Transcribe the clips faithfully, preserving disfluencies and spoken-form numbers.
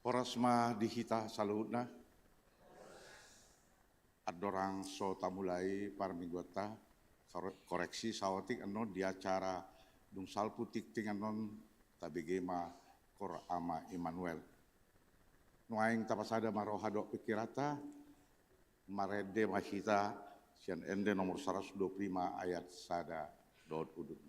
Horas ma di hita saluhutna. Andorang so tamulai parmingguanta, kore-, koreksi saotik annon di acara dung salpu tingting annon tabege ma Kor Ama Immanuel. Nuaeng tapasada ma roha dohot pingkiranta, marende ma hita sian Ende nomor saratus dua pulu lima ayat sada dohot udut.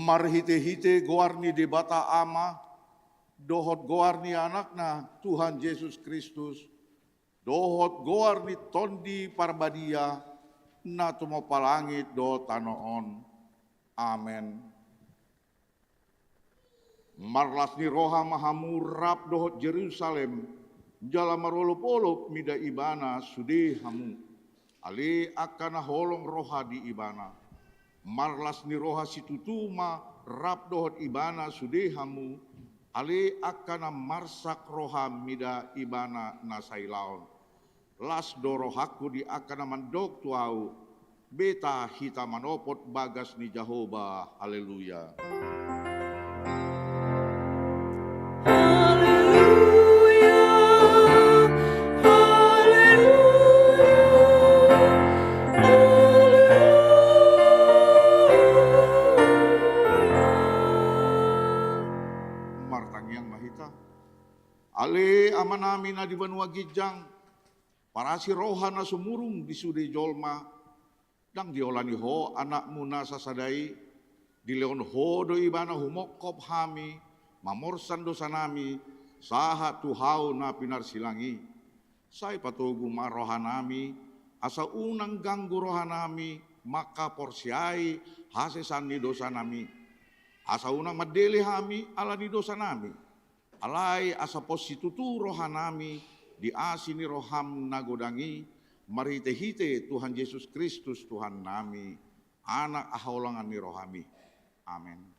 Marhitehite goar ni Debata Ama, dohot goar ni Anakna, Tuhan Jesus Kristus, dohot goar ni Tondi Parbadia, na tumompa langit dohot tano on. Amen. Marlas ni roha ma hamu rap dohot Jerusalem, jala marolopolop mida ibana sude hamu. Ale angka na holong roha di ibana. Marlas ni roha situtu ma rap dohot ibana sude hamu, ale angka na marsak roha mida ibana na sailaon. Las do rohangku di angka na mandok tu ahu, beta hita manopot bagas ni Jahowa. Haleluya. Haleluya, haleluya, haleluya. Martangiang ma hita. Ale Amanami na di banua ginjang, parasi roha na sumurung di sude jolma, ndang diolani Ho Anakmu na sasada i, dilehon Ho do ibana humongkop hami, mamorsan dosanami, sahat tu hau na pinarsilang i. Sai patogu ma rohanami, asa unang ganggu rohanami mangkaporseai hasesaan ni dosanami. Asa unang mandele hami ala ni dosanami. Alai asa pos situtu rohanami di asi ni roham na godang i, marhitehite Tuhan Jesus Kristus Tuhannami, Anak haholongan ni rohami. Amen.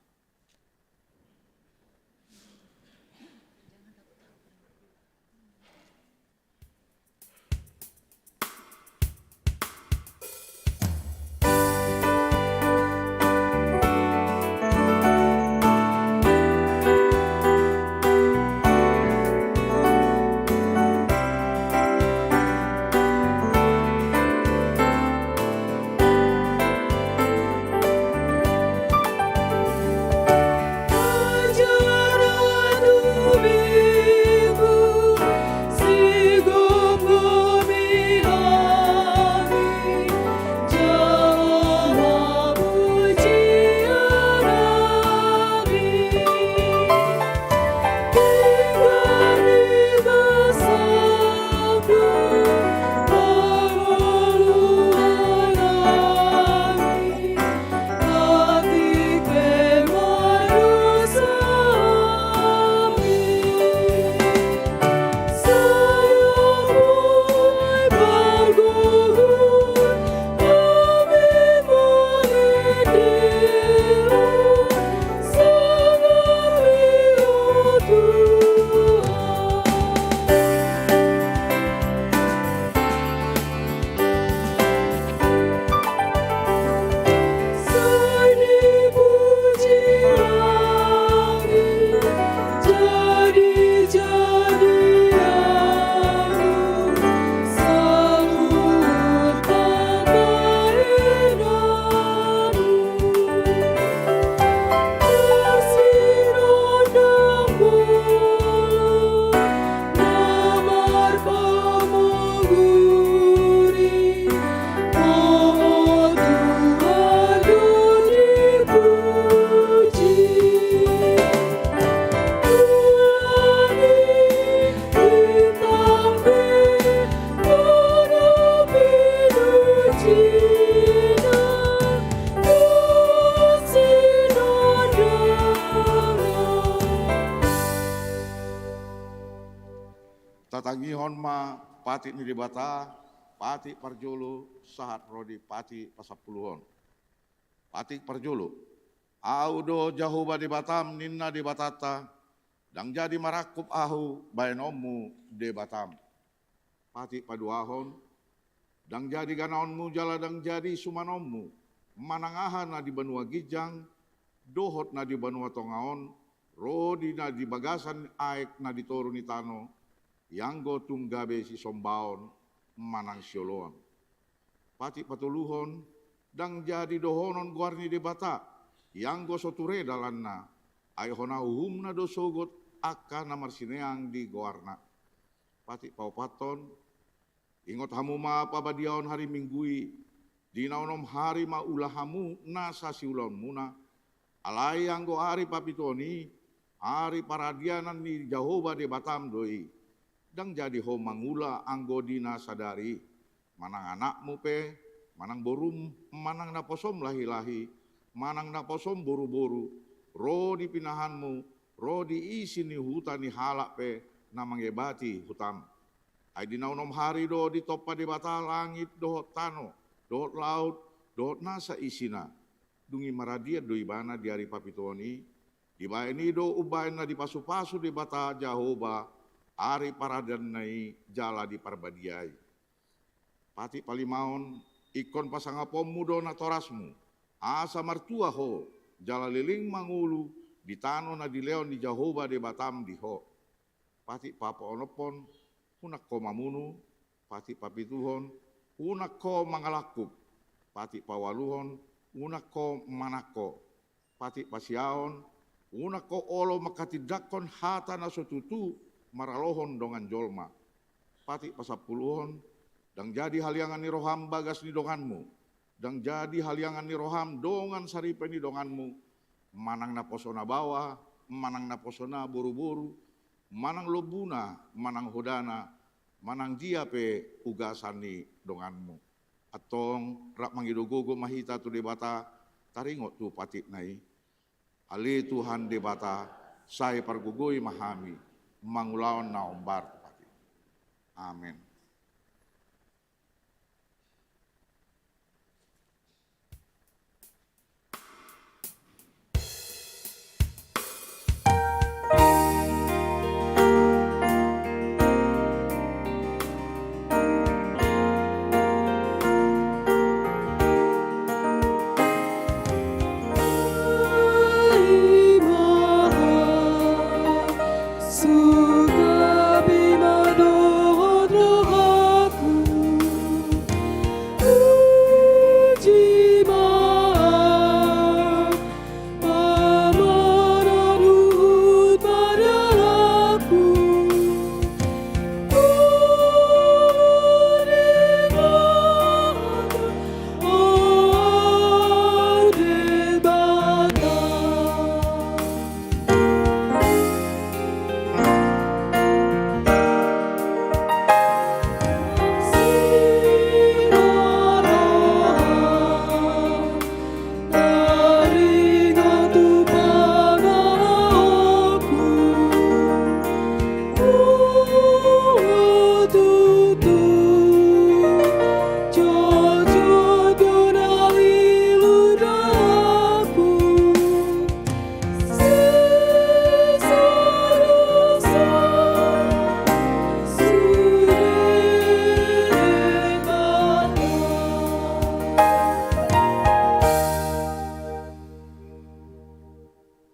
Patik ni Debata, patik parjolo, sahat ro di patik pasampuluhon. Patik parjolo. Ahu do Jahowa Debatam, ninna Debatanta, ndang jadi marangkup ahu baenonmu Debatam. Patik paduahon. Ndang jadi ganaonmu jala ndang jadi sumanonmu, manang aha na di banua ginjang, dohot na di banua tonga on, ro di na di bagasan aek na di toru ni tano, ianggo tung gabe sisombaon manang sioloan. Patik patoluhon. Ndang jadi dohonon goar ni Debata, ianggo so ture dalanna, ai hona uhumna do sogot angka na marsineang di goarna. Patik paopathon. Ingot hamu ma pabadiaon hari Minggu i, di na onom hari ma ula hamu nasa siulaonmuna, alai anggo ari papituhon i, ari paradianan ni Jahowa Debatam do i. Ndang jadi ho mangula anggo di na sadari i, manang anakmu pe, manang borum, manang naposom lahilahi, manang naposom boruboru, ro di pinahanmu, ro di isi ni huta ni halak pe na mangebati hutam. Ai di na onom hari do ditompa Debata langit dohot tano, dohot laut, dohot nasa isina. Dung i maradian do ibana di ari papituhon i, dibahen i do umbahen na dipasupasu Debata Jahowa ari paradianna i jala diparbadiai. Patik palimaon. Ingkon pasangaponmu do natorasmu, asa martua ho, jala leleng mangolu di tano na dilehon ni Jahowa Debatam di ho. Patik paonomhon. Unang ho mamunu. Patik papituhon. Unang ho mangalangkup. Patik paualuhon. Unang ho manangko. Patik pasiahon. Unang ho olo manghatindanghon hata na so tutu maralohon dongan jolma. Patik pasampuluhon. Ndang jadi haliangan ni roham bagas ni donganmu, ndang jadi haliangan ni roham dongan saripe ni donganmu, manang naposo na baoa, manang naposo na boruboru, manang lombuna, manang hodana, manang dia pe ugasan ni donganmu. Antong rap mangido gogo ma hita tu Debata, taringot tu patikna i. Ale Tuhan Debata, sai pargogoi ma hami mangulahon na hombar tu patik. Amen.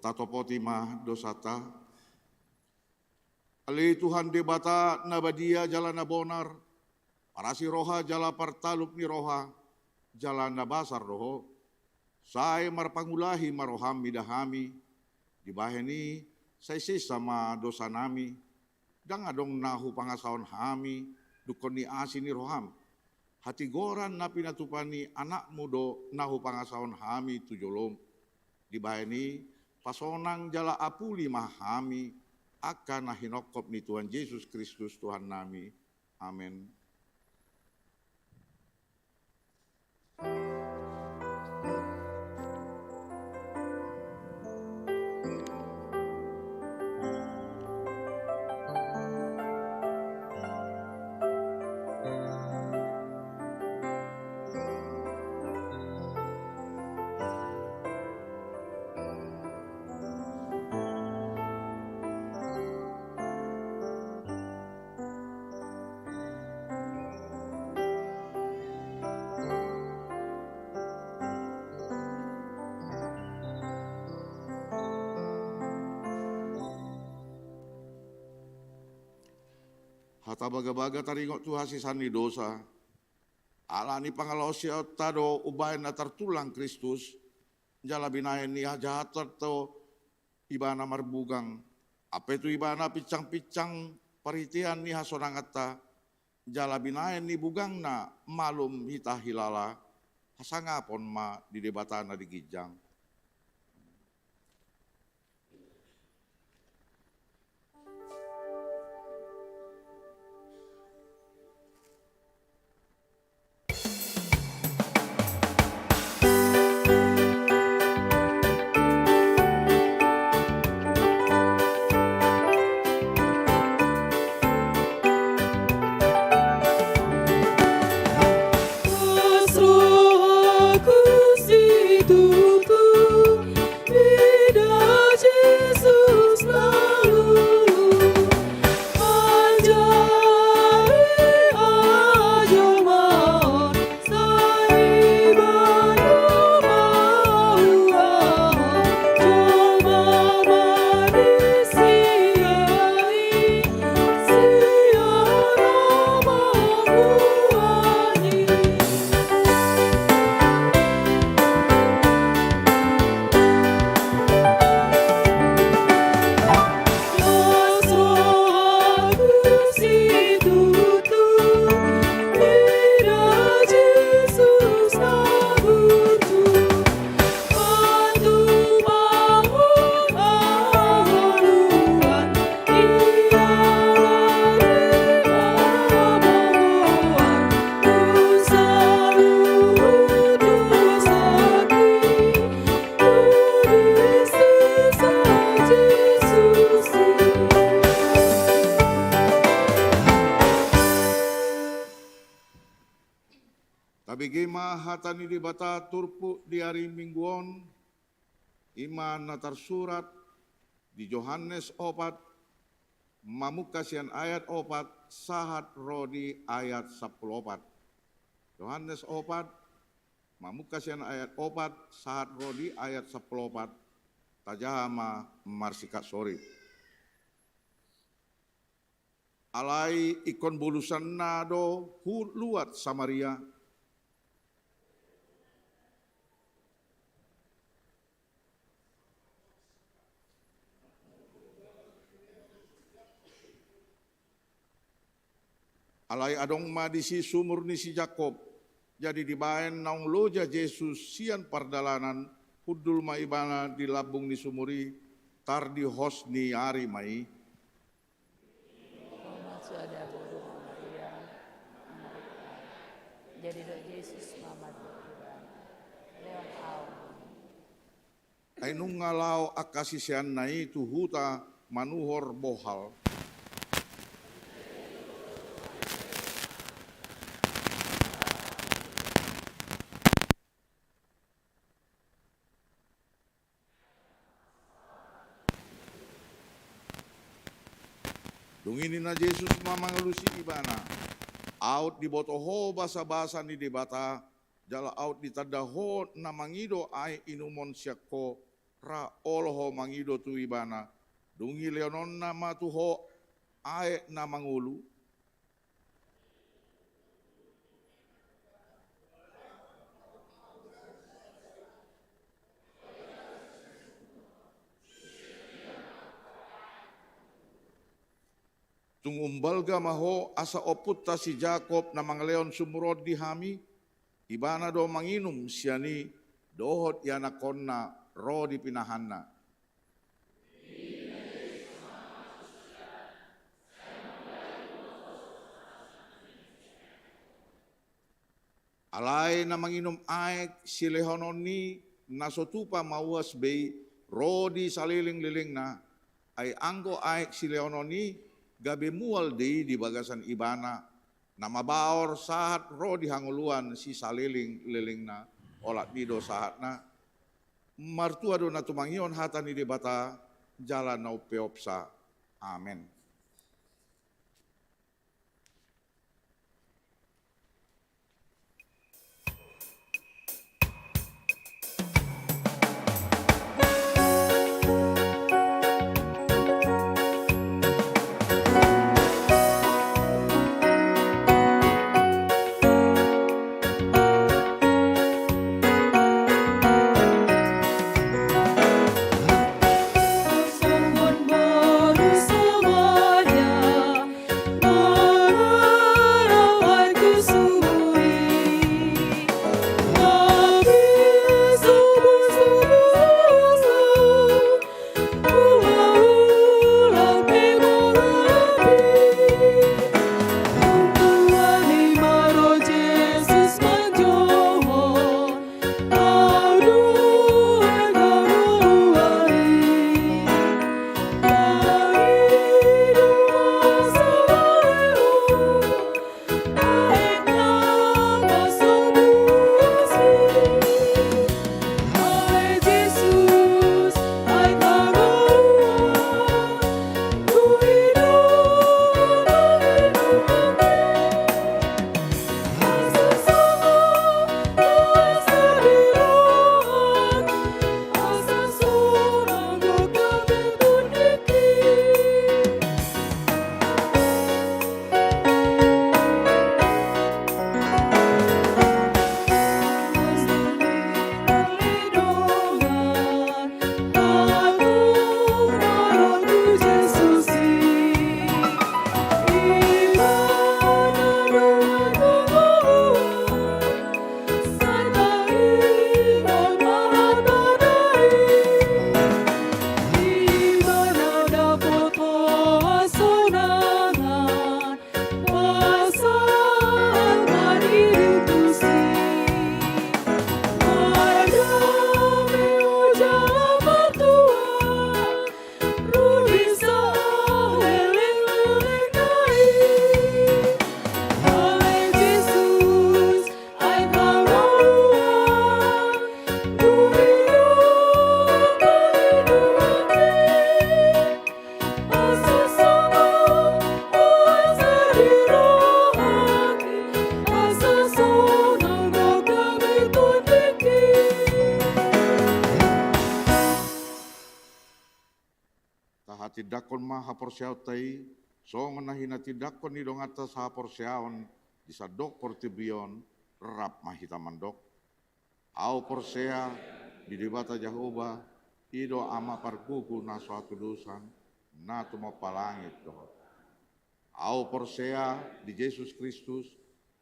Tatopoti ma dosanta. Ale Tuhan Debata na badia jala na bonar, parasi roha jala partalup ni roha, jala na basar do Ho. Sai marpangulahi ma roham mida hami, dibahen i sai sesa ma dosanami, ndang adong na hupangasahon hami, dungkon ni asi ni roham. Hatigoran na pinatupa ni Anakmu do na hupangasahon hami tu jolom. Dibahen i, pasonang jala apuli ma hami, angka na hinongkop ni Tuhan Jesus Kristus Tuhannami. Amen. Asa bagabaga taringot tu hasesaan ni dosa, ala ni pangalaosionta do umbahen na tartulang Kristus, jala binahen ni hajahatonta do Ibana marbugang, ampe tu Ibana pinsangpinsang parhitean ni hasonanganta, jala binahen ni bugangna malum hita hilala, hasangapon ma di Debata na di ginjang. Tabege ma hata ni Debata turpuk di ari Minggu on, i ma na tarsurat di Johannes opat, mamungka sian ayat opat sahat ro di ayat sampulu opat. Johannes opat, mamungka sian ayat opat sahat ro di ayat sampulu opat. Tajaha ma marsingkat sorit. Alai ingkon bolusanna do hu luat Samaria. Alai adong ma disi sumur ni si Jakkob. Jadi dibaen naung loja Jesus sian pardalanan, hundul ma ibana di lambung ni sumur i, tardihos ni ari ma i. Jadi do Jesus ma mandok ibana, lehon ahu. Ai nunga laho angka siseanna i tu huta manuhor bohal. Dung i ninna Jesus ma mangalusi ibana, aut diboto ho basabasa ni Debata, jala aut ditanda ho na mangido aek inumon sian ho, ra olo ho mangido tu ibana. Dung i lehononna ma tu ho aek na mangolu. Tung umbalga ma ho asa ompunta si Jakkob na mangalehon sumur on di hami, ibana do manginum sian i dohot ianakhonna ro di pinahanna. Alai na manginum aek silehonon i na so tupa mauas be i ro di salelenglelengna, ai anggo aek silehonon i gabe mual do i di bagasan ibana, na mabaor sahat ro di hangoluan sisalelenglelengna, olat ni i do sahatna. Martua do na tumangihon hata ni Debata jala na umpeopsa. Amen. Tindanghon ma haporseaonta i, songon na hinatindangkon ni donganta sahaporseaon di sandok portibi on, rap ma hita mandok: Ahu porsea di Debata Jahowa, i do Ama pargogo na so hatudosan, na tumompa langit dohot. Ahu porsea di Jesus Kristus,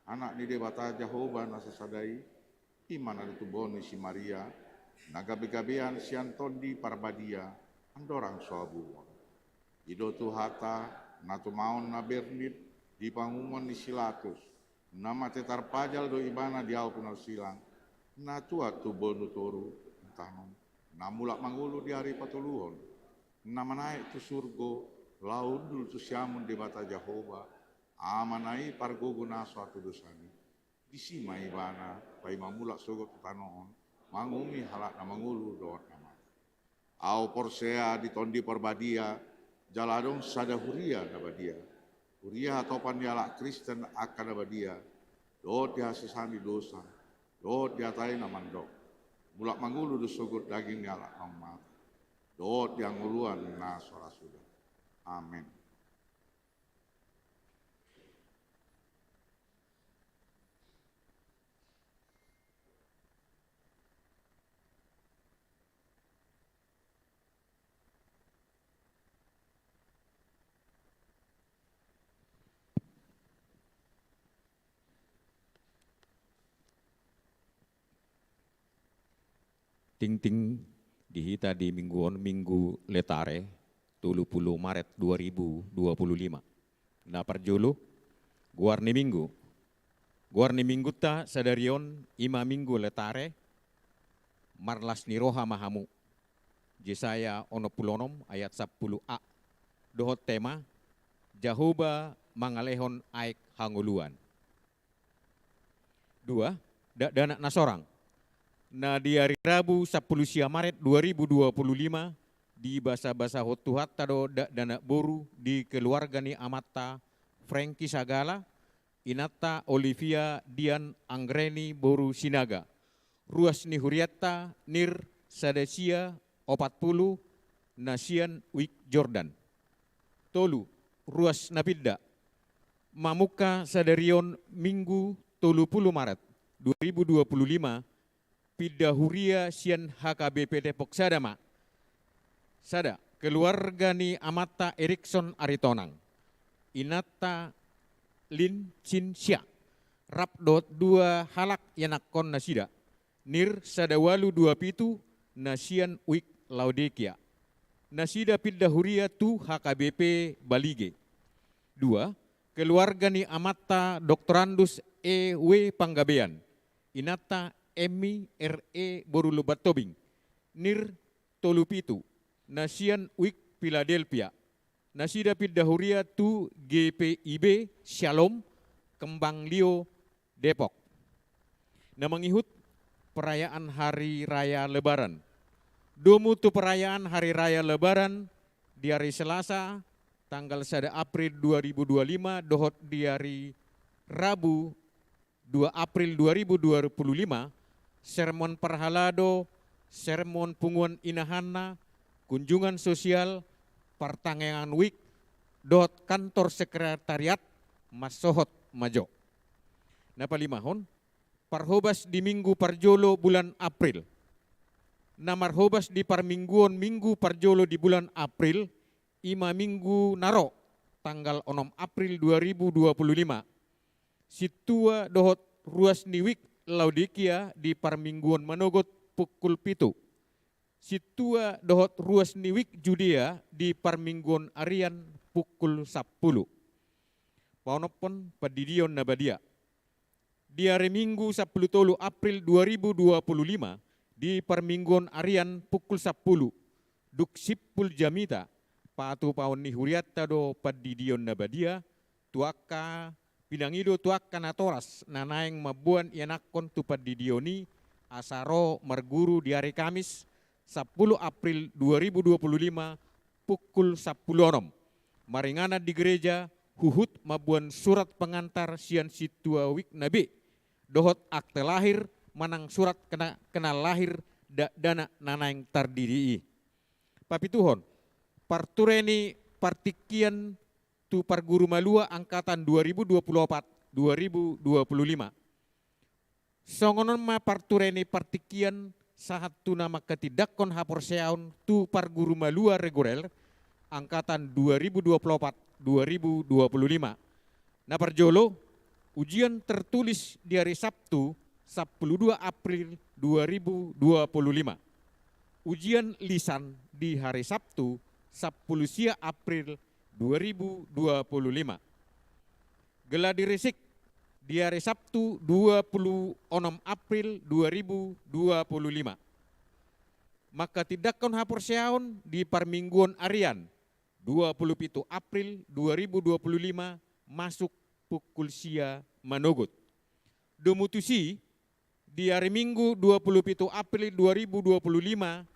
Anak ni Debata Jahowa na sasada i, i ma na tinangion ni si Maria, na gabegabean sian Tondi Parbadia, andorang so habungon. I do Tuhanta, na tumaon na bernit di pangumon ni si Latus, na mate tarpajal do ibana di ahu pinarsilang, na tuat tu boru ni toru, tanom, na mulak mangolu di ari patoluhon, na manaek tu surgo, laho hundul tu siamun Debata Jahowa, Amana i pargogo na so hatudosan i. Disi ma ibana paima mulak sogot tu tano on, manguhumi halak na mangolu dohot na mate. Ahu porsea di Tondi Parbadia, jala adong sada huria na badia. Huria hatopan ni halak Kristen angka na badia, dohot di hasesaan ni dosa, dohot di hata i na mandok: Mulak mangolu do sogot daging ni halak naung mate, dohot di hangoluan na so ra suda. Amen. Tingting di hita di minggu on, Minggu Letare, tolu pulu Maret dua ribu dua pulu lima. Na parjolo, goar ni minggu. Goar ni minggunta sadari on i ma Minggu Letare, marlas ni roha ma hamu. Jesaya onom pulu onom ayat sampulu a. Dohot tema: Jahowa mangalehon aek hangoluan. Dua, dakdanak na sorang. Na di ari Rabu sampulu sia Maret dua ribu dua pulu lima, dibasabasahon Tuhanta do dakdanak boru di keluarga ni amanta Franky Sagala, inanta Olivia Dian Anggreni boru Sinaga. Ruas ni hurianta nir sada sia opat pulu na sian Wijk Jordan. Tolu, ruas na pinda. Mamungka sadari on Minggu tolu pulu Maret dua ribu dua pulu lima, pinda huria sian H K B P Depok sada ma. Sada, keluarga ni amanta Erikson Aritonang, inanta Lin Chin Sia, rap dohot dua halak ianakhon nasida, nir sada ualu dua pitu na sian Wijk Laodikia. Nasida pinda huria tu H K B P Balige. Dua, keluarga ni amanta Doktorandus E W Panggabean, inanta Emmy R E boru Lumban Tobing, nir tolu pitu na sian Wijk Philadelphia. Nasida pinda huria tu G P I B Shalom, Kembang Lio, Depok. Na mangihut, perayaan Hari Raya Lebaran. Domu tu perayaan Hari Raya Lebaran di ari Selasa tanggal sada April dua ribu dua lima dohot di ari Rabu dua April dua ribu dua puluh lima, sermon parhalado, sermon punguan inahanna, kunjungan sosial, partangiangan wijk, dohot kantor sekretariat, mansohot ma jo. Na palimahon, parhobas di minggu parjolo bulan April. Na marhobas di parmingguon minggu parjolo di bulan April, i ma minggu na ro, tanggal onom April dua ribu dua puluh lima. Sintua dohot ruas ni wijk Laodikia di parmingguon manogot pukul pitu. Sintua dohot ruas ni wijk Judea di parmingguon arian pukul sampulu. Paonomhon pandidion na badia. Di ari Minggu sampulu tolu April dua ribu dua puluh lima, di parmingguon arian pukul sampulu, dung simpul jamita, patupaon ni hurianta do pandidion na badia, tu angka pinangido tu angka natoras na naeng mamboan ianakhon tu pandidion i, asa ro marguru di ari Kamis, sampulu April dua ribu dua puluh lima, pukul sampulu onom. Maringanan di gereja, huhut mamboan surat pengantar sian sintua wijk na be, dohot akte lahir, manang surat kena-, kenal lahir, dakdanak na naeng tardidi i. Papituhon, parture ni partingkian tu parguru malua angkatan dua ribu dua puluh opat dua ribu dua puluh lima. Songon on ma parture ni partingkian sahat tu na mangkatindangkon haporseaon tu parguru malua reguler angkatan dua ribu dua puluh opat dua ribu dua puluh lima. Na parjolo, ujian tertulis di hari Sabtu, sampulu dua April dua ribu dua puluh lima. Ujian lisan di hari Sabtu, sampulu sia April dua ribu dua puluh lima. Gladi resik di hari Sabtu, dua puluh onom April dua ribu dua puluh lima. Mangkatindangkon haporseaon di parmingguon arian, dua puluh pitu April dua ribu dua puluh lima, masuk pukul sia manogot. Domu tusi, di ari Minggu dua puluh pitu April dua ribu dua puluh lima,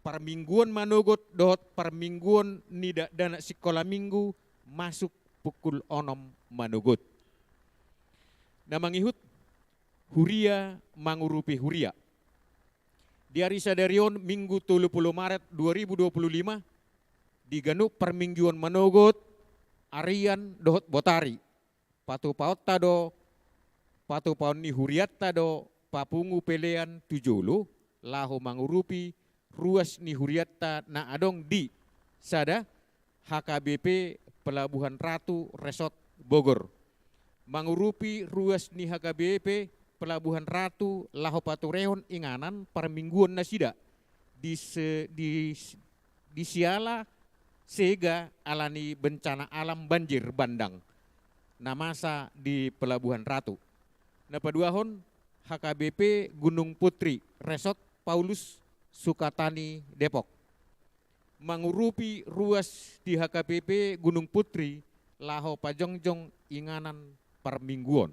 parmingguon manogot dohot parmingguon ni dakdanak sikola Minggu masuk pukul onom manogot. Na mangihut, huria mangurupi huria. Di ari sadari on, Minggu tolu pulu Maret dua ribu dua pulu lima, di ganup parmingguon manogot, arian dohot botari, patupaonta do, patupaon ni hurianta do papungu pelean tu jolo, laho mangurupi ruas ni hurianta na adong di: sada, H K B P Pelabuhan Ratu Resort Bogor. Mangurupi ruas ni H K B P Pelabuhan Ratu laho paturehon inganan parmingguon nasida di se-, di, di Siala Sega ala ni bencana alam banjir bandang na masa di Pelabuhan Ratu. Na paduahon, H K B P Gunung Putri Resort Paulus Sukatani Depok. Mangurupi ruas di H K B P Gunung Putri laho pajongjong inganan parmingguon.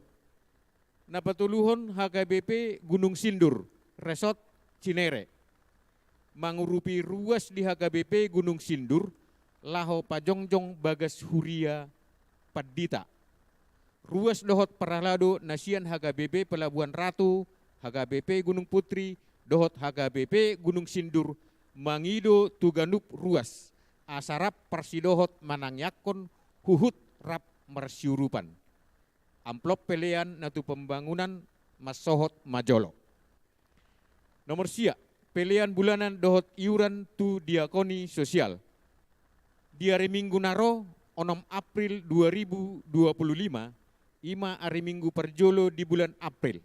Na patoluhon, H K B P Gunung Sindur Resort Cinere. Mangurupi ruas di H K B P Gunung Sindur laho pajongjong bagas huria pandita. Ruas dohot parhalado na sian H K B P Pelabuhan Ratu, H K B P Gunung Putri, dohot H K B P Gunung Sindur mangido tu ganup ruas, asa rap parsidohot manangiangkon huhut rap marsiurupan. Amplop pelean na tu pembangunan mansohot ma jolo. Nomor sia, pelean bulanan dohot iuran tu diakoni sosial. Di ari Minggu na ro, onom April dua ribu dua pulu lima, i ma ari Minggu parjolo di bulan April,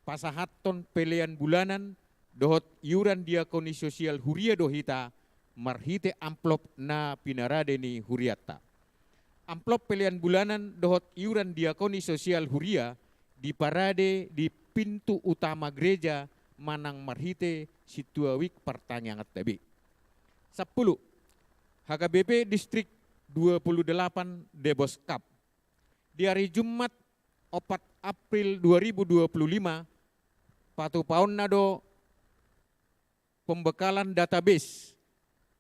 pasahathon pelean bulanan dohot iuran diakoni sosial huria do hita marhite amplop na pinarade ni hurianta. Amplop pelean bulanan dohot iuran diakoni sosial huria diparade di pintu utama gereja manang marhite sintua wijk partangianganta be. Sampulu, H K B P Distrik dua pulu delapan Debos Cup. Di ari Jumat, opat April dua ribu dua pulu lima, patupaonna do pembekalan database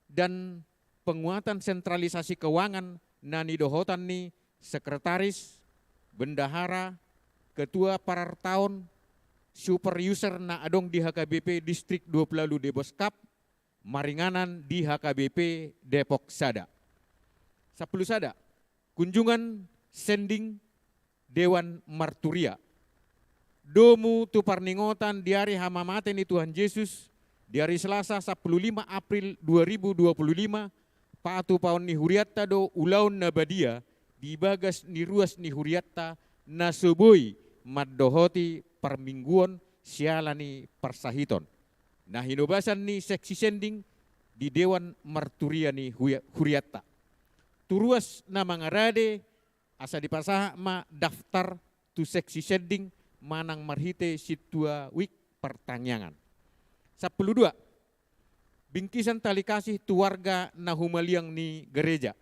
dan penguatan sentralisasi keuangan na nidohotan ni sekretaris, bendahara, ketua parartaon, super user na adong di H K B P Distrik dua pulu ualu Debos Cup, maringanan di H K B P Depok Sada. Sampulu sada, kunjungan sending Dewan Marturia. Domu tu parningotan di ari hamamate ni Tuhan Jesus, di ari Selasa sampulu lima April dua ribu dua pulu lima, patupaon ni hurianta do ulaon na badia di bagas ni ruas ni hurianta na so boi mandohoti parmingguon siala ni parsahiton. Na hinobasan ni seksi sending di Dewan Marturia ni huya-, hurianta. Tu ruas na mangarade, asa dipasahat ma daftar tu seksi sending manang marhite sintua wijk partangiangan. Sampulu dua, bingkisan tali kasih tu warga na humaliang ni gereja.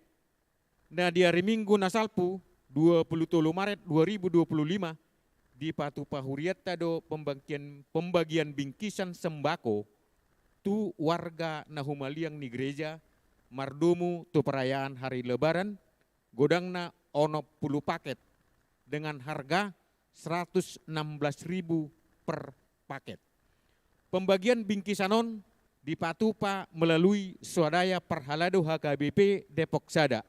Na di ari Minggu na salpu, dua pulu tolu Maret dua ribu dua pulu lima, dipatupa hurianta do pembagian, pembagian bingkisan sembako tu warga na humaliang ni gereja, mardomu tu perayaan hari Lebaran, godangna onom pulu paket dengan harga seratus enam belas ribu per paket. Pembagian bingkisan on dipatupa melalui Swadaya Parhalado H K B P Depok Sada,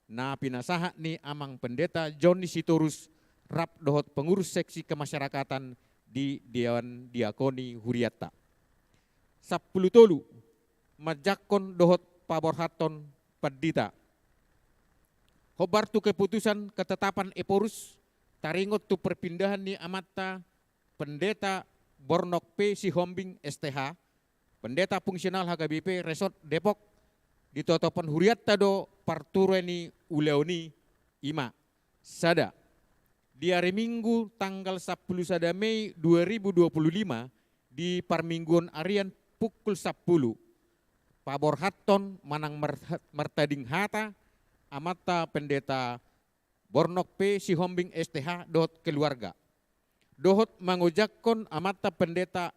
na pinasahat ni Amang Pendeta Joni Sitorus rap dohot pengurus seksi kemasyarakatan di Dewan Diakoni hurianta. Sampulu tolu, manjangkon dohot paborhathon pandita. Hombar tu keputusan ketetapan Ephorus, taringot tu perpindahan ni amanta Pendeta Bornok P Sihombing S T H, pendeta fungsional H K B P Resort Depok, ditotopon hurianta do parture ni ulaon i, i ma: Sada, di ari Minggu tanggal sampulu sada Mei dua ribu dua puluh lima, di parmingguon arian pukul sampulu, paborhathon manang mar-, martading hata amanta Pendeta Bornok P Sihombing S T H dohot keluarga, dohot mangojakhon amanta Pendeta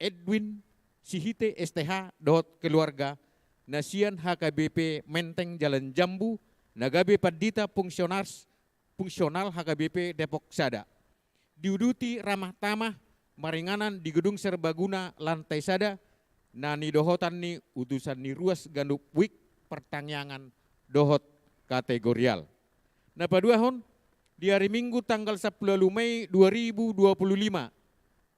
Edwin Sihite S T H dohot keluarga, na sian H K B P Menteng Jalan Jambu, na gabe pandita fungsionars-, fungsional H K B P Depok Sada. Diuduti ramah tamah maringanan di Gedung Serbaguna lantai sada, na nidohotan ni utusan ni ruas ganup wijk, partangiangan dohot kategorial. Na paduahon, di ari Minggu tanggal sampulu ualu Mei dua ribu dua puluh lima,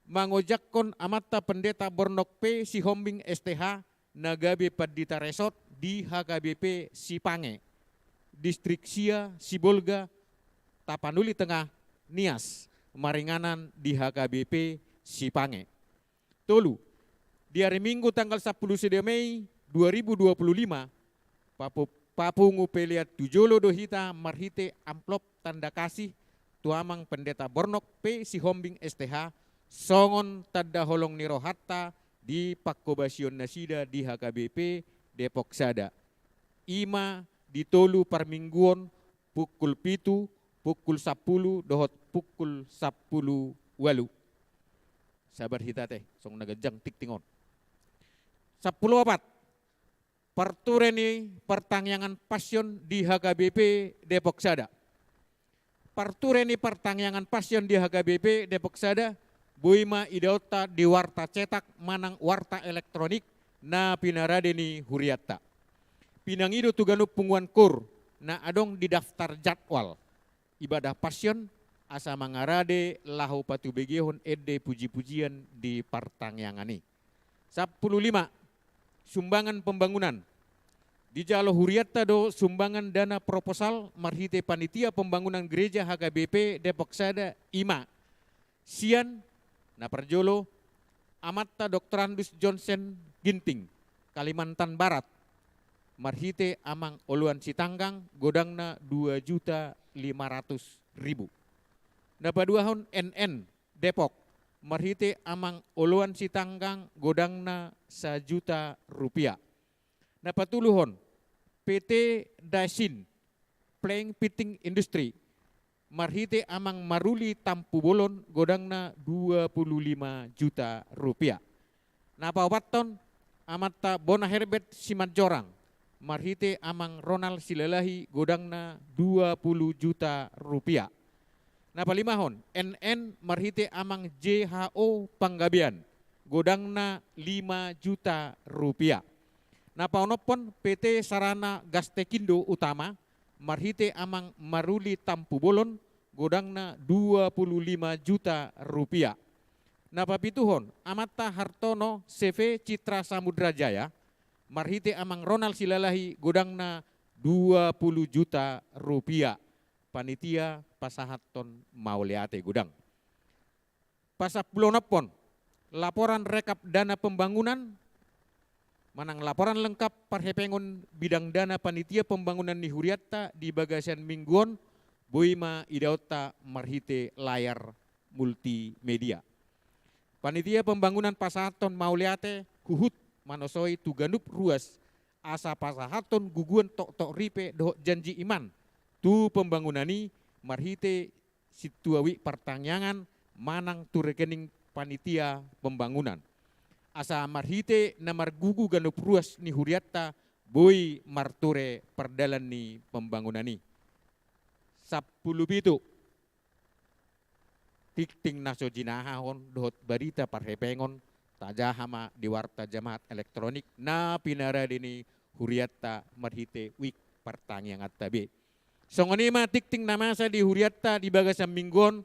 mangojakhon amanta Pendeta Bornok P Sihombing S T H, na gabe pandita resort di H K B P Sipange, Distrik Sia Sibolga, Tapanuli Tengah, Nias, maringanan di H K B P Sipange. Tolu, di ari Minggu tanggal sampulu sada Mei dua ribu dua puluh lima, papu-, papungu pelean tu jolo do hita marhite amplop tanda kasih tu Amang Pendeta Bornok P Sihombing S T H, songon tanda holong ni rohanta di pangkobasion nasida di H K B P Depok Sada. I ma di tolu parmingguon, pukul pitu, pukul sampulu dohot pukul sampulu ualu. Sabar hita ate, songon na ganjang tingting on. Sampulu opat, parture ni partangiangan Passion di H K B P Depok Sada. Parture ni partangiangan Passion di H K B P Depok Sada boi ma idaonta di warta cetak manang warta elektronik na pinarade ni hurianta. Pinangido tu ganup punguan koor na adong di daftar jadwal ibadah Passion, asa mangarade laho patubegehon ende puji-pujian di partangiangan i. Sampulu lima, sumbangan pembangunan. Dijalo hurianta do sumbangan dana proposal marhite Panitia Pembangunan Gereja H K B P Depok Sada, i ma sian, na parjolo, amanta Doktorandus Johnson Ginting, Kalimantan Barat, marhite Amang Oloan Sitanggang, godangna dua juta lima ratus ribu. Na paduahon, N N Depok, marhite Amang Oloan Sitanggang, godangna sajuta rupiah. Na patoluhon, P T Dasin, Plank Fitting Industry, marhite Amang Maruli Tampubolon, godangna dua puluh lima juta rupiah. Na paopathon, amanta Bona Herbert Simanjorang, marhite Amang Ronald Silalahi, godangna dua puluh juta rupiah. Na palimahon, N N marhite Amang J H O Panggabean, godangna lima juta rupiah. Na paonomhon, P T Sarana Gastekindo Utama, marhite Amang Maruli Tampubolon, godangna dua puluh lima juta rupiah. Na papituhon, amanta Hartono C V Citra Samudra Jaya, marhite Amang Ronald Silalahi, godangna dua puluh juta rupiah. Panitia pasahathon mauliate godang. Pasampuluonomhon, laporan rekap dana pembangunan manang laporan lengkap parhepengon bidang dana Panitia Pembangunan ni hurianta di bagasan minggu on, boi ma idaonta marhite layar multimedia. Panitia Pembangunan pasahathon mauliate huhut manosoi tu ganup ruas, asa pasahathon guguan toktok ripe dohot janji iman tu pembangunan i marhite sintua wijk partangiangan manang tu rekening Panitia Pembangunan, asa marhite na margugu ganup ruas ni hurianta boi marture pardalan ni pembangunan i. Sampulu pitu, tingting na so jinahahon dohot barita parhepengon, Tajaha ma di warta jamaat elektronik na pinarade ni hurianta marhite wik partangianganta be. Songon i ma tingting na masa di hurianta di bagasan minggu on,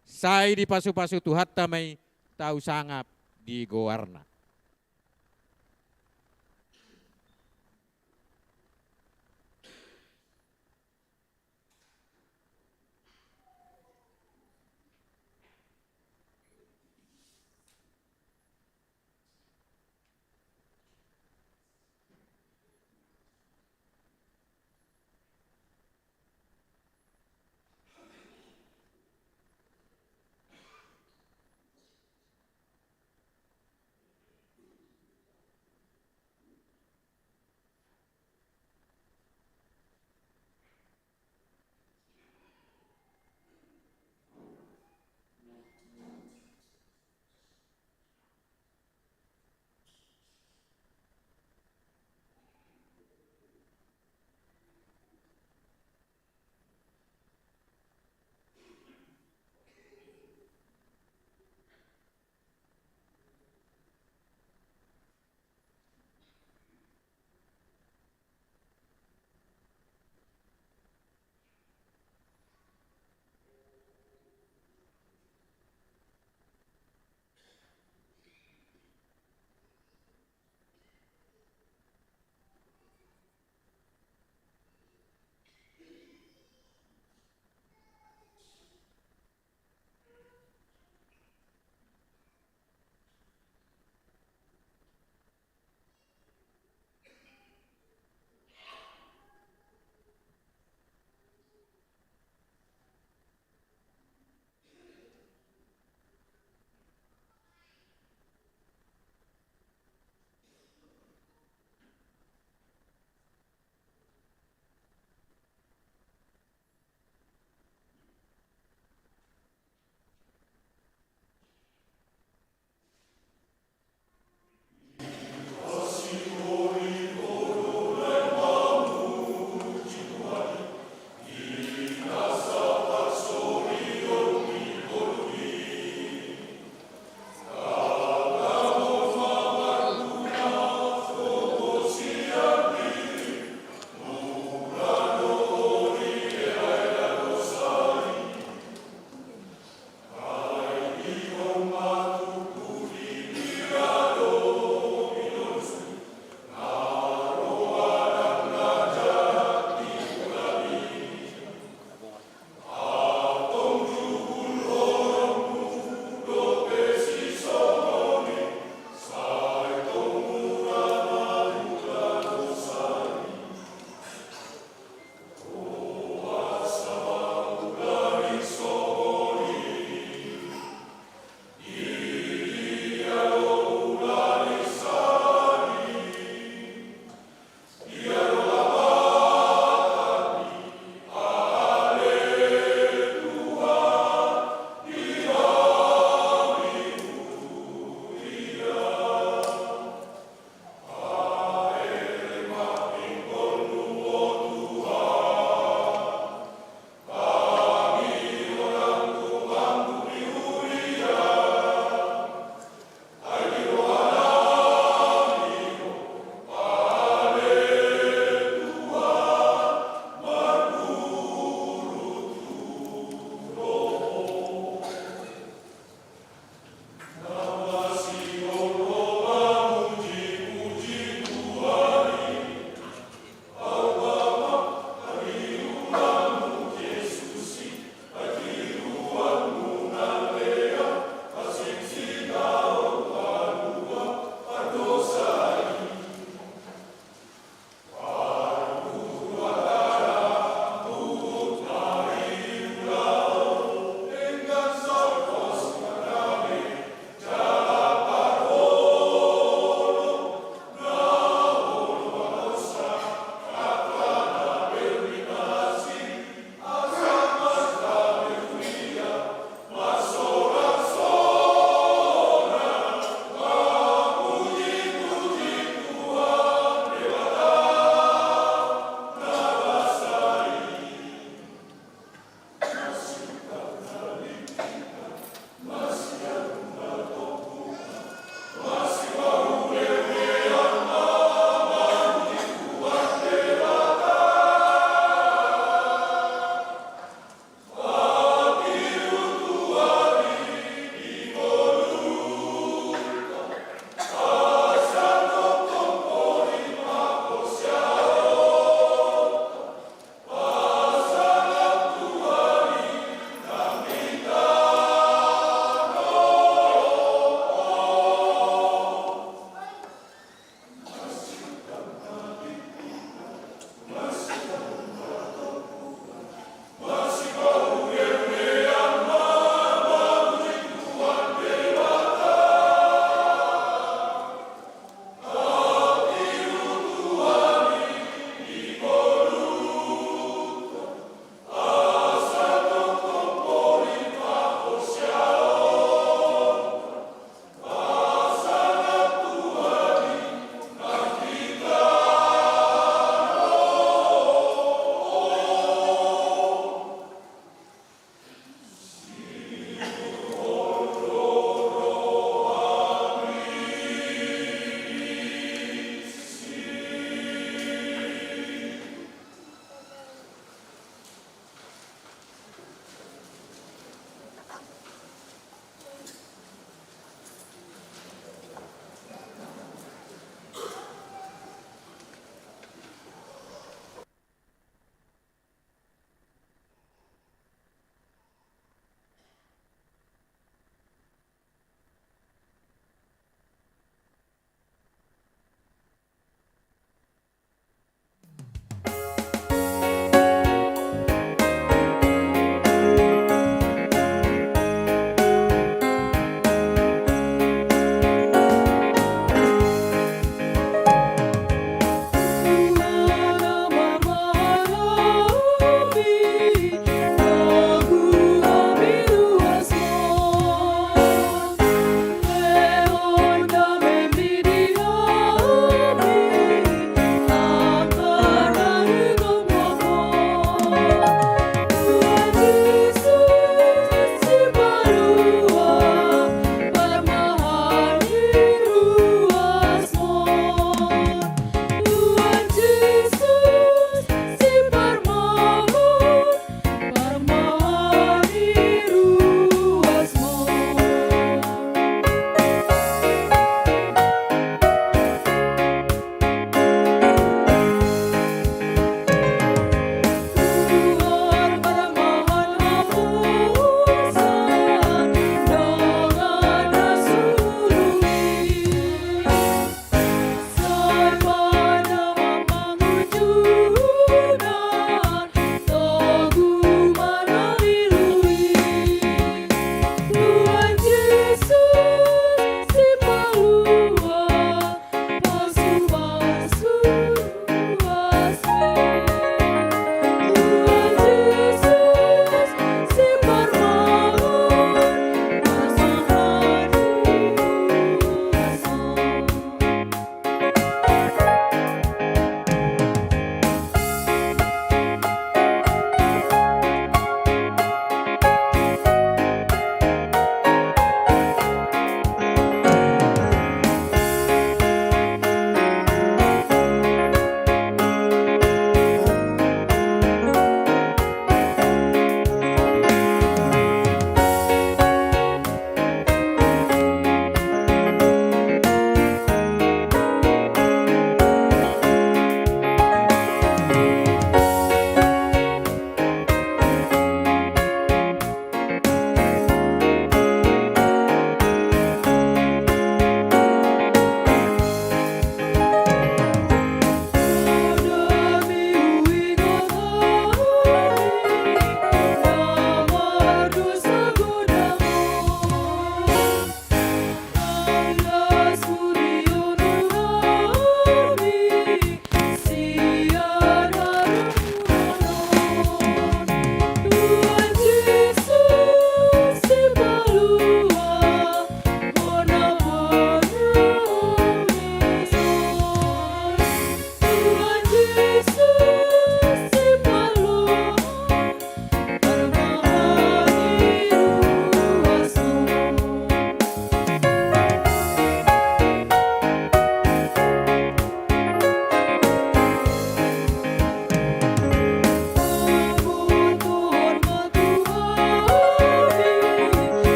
sai dipasupasu Tuhanta ma i, tau sangap di goarna.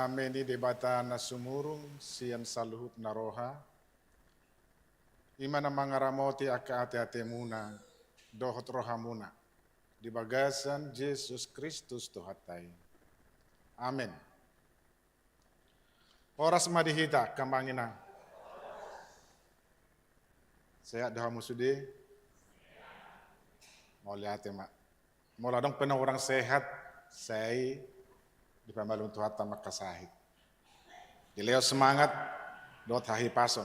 Dame ni Debata na sumurung sian saluhut na roha, i ma na mangaramoti angka ateatemuna dohot rohamuna di bagasan Jesus Kristus Tuhanta i. Amen. Horas ma di hita, angka amang inang. Sehat do hamu sude? Mauliate ma. Molo adong pe na hurang sehat, sai dipamalum Tuhanta ma angka sahit. Dilehon semangat dohot hahipason.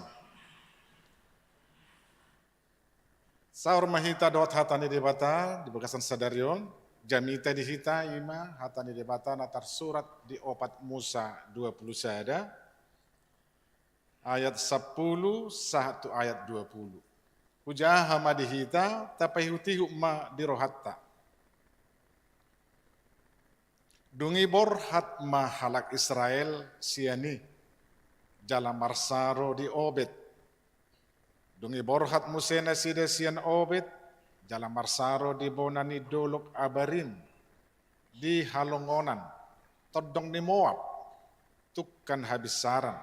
Saur ma hita dohot hata ni Debata di bagasan sadari on, jamita di hita i ma hata ni Debata na tarsurat di opat Musa dua pulu sada, ayat sampulu sahat tu ayat dua pulu. Hujaha ma di hita, tapaihutihut ma di rohanta. Dung i borhat ma halak Israel sian i, jala marsaro di Obed. Dung i borhat muse nasida sian Obed, jala marsaro di bona ni dolok Abarim, di halongonan, tondong ni Moab, tungkan habinsaran.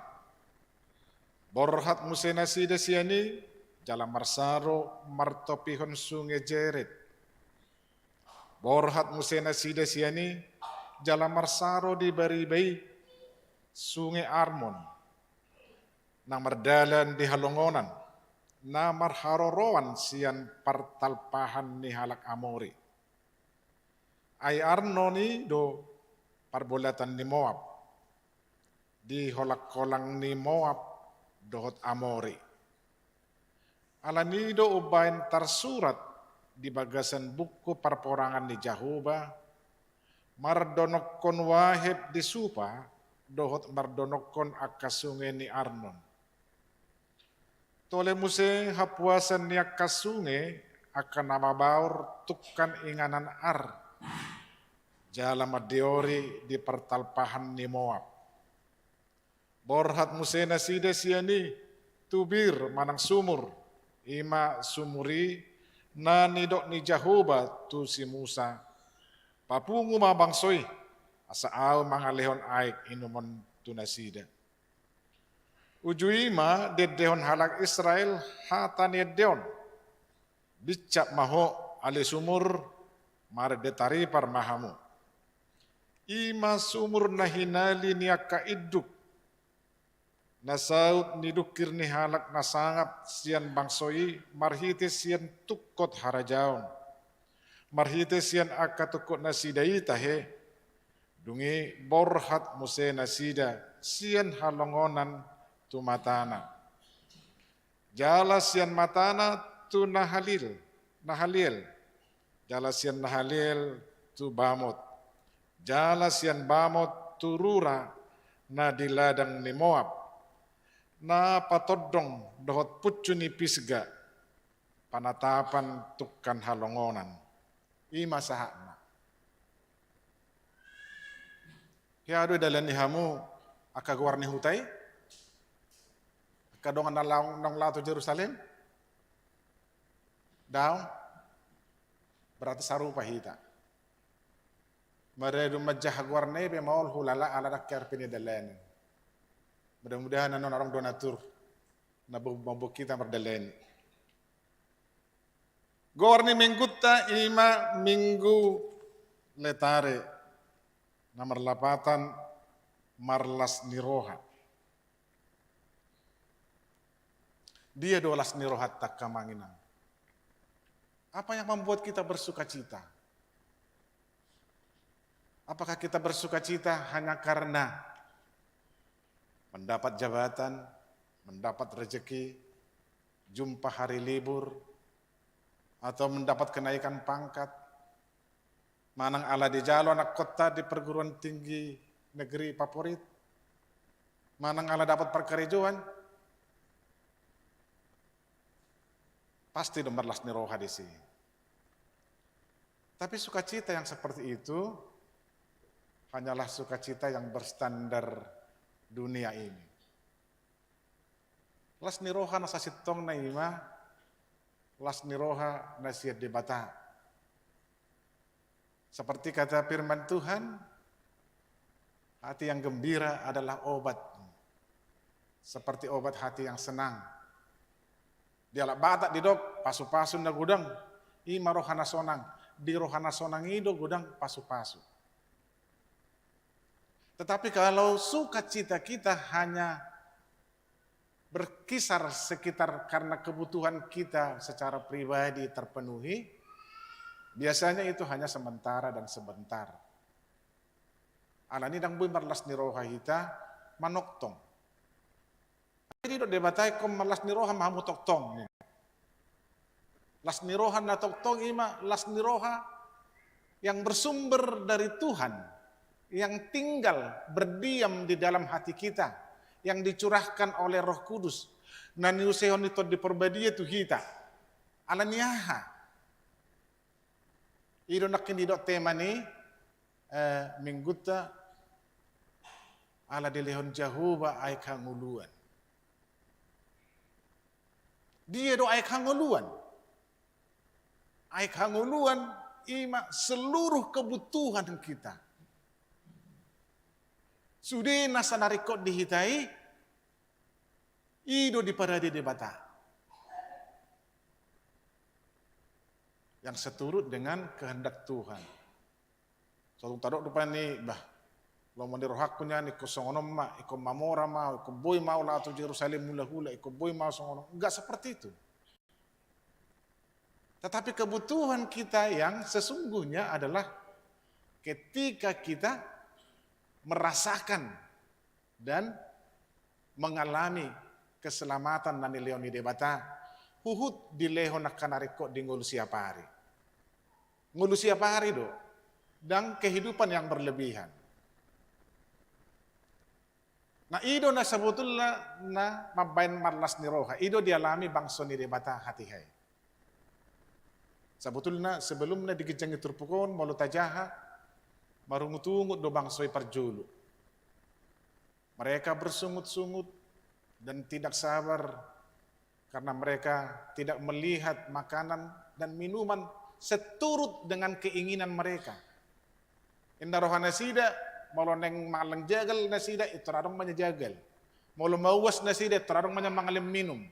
Borhat muse nasida sian i, jala marsaro martopihon sunge Jered. Borhat muse nasida sian i, jala marsaro di bariba i, sunge Arnon, na mardalan di halongonan, na marharoroan sian partalpahan ni halak Amori. Ai Arnon i do parbolatan ni Moab, di holangholang ni Moab dohot Amori. Alani i do umbaen tarsurat di bagasan buku parporangan ni Jahowa, mardonokkon waheb di Supa dohot mardonokkon angka sunge ni Arnon. Tole muse hapuasan ni angka sunge, angka na mabaor tungkan inganan Ar, jala mandiori di partalpahan ni Moab. Borhat muse nasida sian i tu bir manang sumur, i ma sumur i na nidok ni Jahowa tu si Musa: Papungu ma bangso i, asa ahu mangalehon aek inumon tu nasida. Uju i ma diendehon halak Israel hata ni ende on: Binsat ma ho, ale sumur, marende taripar ma hamu. I ma sumur na hinali ni angka induk, na saut ni dungkir ni halak na sangap sian bangso i marhite sian tungkot harajaon, marhite sian angka tungkot nasida i tahe. Dung i borhat muse nasida sian halongonan tu matana, jala sian matana tu Nahalil, Nahaliel, jala sian Nahaliel tu Bamot, jala sian Bamot tu rura na di ladang ni Moab, na patondong dohot puncu ni Pisga, panatapan tungkan halongonan. I ma sahatna. Hea do didalani hamu angka goar ni huta i? Angka dongan na laho, naung laho tu Jerusalem? Daong. Berarti sarupa hita. Molo dung manjaha goarna i pe maol hulala ala ndang hea pe nidalani. Mudah-mudahan annon adong donatur na mamboan hita mardalani. Goar ni minggunta i ma Minggu Letare, na marlapatan marlas ni roha. Dia do las ni rohanta, angka amang inang? Apa yang membuat kita bersukacita? Apakah kita bersukacita hanya karena mendapat jabatan, mendapat rezeki, jumpa hari libur, atau mendapat kenaikan pangkat? Manang ala dijalo anakkonta di perguruan tinggi negeri favorit? Manang ala dapat parkarejoan? Pasti do marlas ni roha disi. Tapi sukacita yang seperti itu hanyalah sukacita yang berstandar dunia ini. Las ni roha na sasintongna i ma las ni roha na sian Debata. Seperti kata firman Tuhan, Hati yang gembira adalah obat, seperti obat hati yang senang. Di halak Batak didok, pasu-pasu na godang, i ma roha na sonang. Di roha na sonang i do godang pasu-pasu. Tetapi kalau sukacita kita hanya berkisar sekitar karena kebutuhan kita secara pribadi terpenuhi, biasanya itu hanya sementara dan sebentar. Alani ndang boi marlas ni roha hita manongtong. Jadi didok Debata, ingkon marlas ni roha ma hamu tongtong. Las ni roha na tongtong i ma las ni roha yang bersumber dari Tuhan, yang tinggal berdiam di dalam hati kita, yang dicurahkan oleh Roh Kudus, na niusehon ni Tondi Porbadia tu hita. Alani aha? I do nangkin didok tema ni, eh, minggunta, ala dilehon Jahowa aek hangoluan. Dia do aek hangoluan? Aek hangoluan i ma seluruh kebutuhan kita. Sude nasa na ringkot di hita i, i do diparade Debata. Yang seturut dengan kehendak Tuhan. So tung tadok rupani, bah, lomo ni rohangku nian, ingkon songon on ma, ingkon mamora ma, ingkon boi ma au laho tu Jerusalem hulahula, ingkon boi ma au songon on. Enggak seperti itu. Tetapi kebutuhan kita yang sesungguhnya adalah ketika kita merasakan dan mengalami keselamatan na nilehon ni Debata, huhut dilehon angka na ringkot di ngolu siapari. Ngolu siapari do, dan kehidupan yang berlebihan. Nah, i do na sebetulna na mambaen marlas ni roha, i do dialami bangso ni Debata hatiha i. Sebetulna sebelumna di ginjang ni turpuk on, molo tajaha, marungutungut do bangso i parjolo. Mereka bersungut-sungut dan tidak sabar karena mereka tidak melihat makanan dan minuman seturut dengan keinginan mereka. Inna roha nasida, molo naeng mangallang jagal nasida, i tor adong ma nian jagal. Molo mauas nasida, i tor adong ma nian mangallang minum.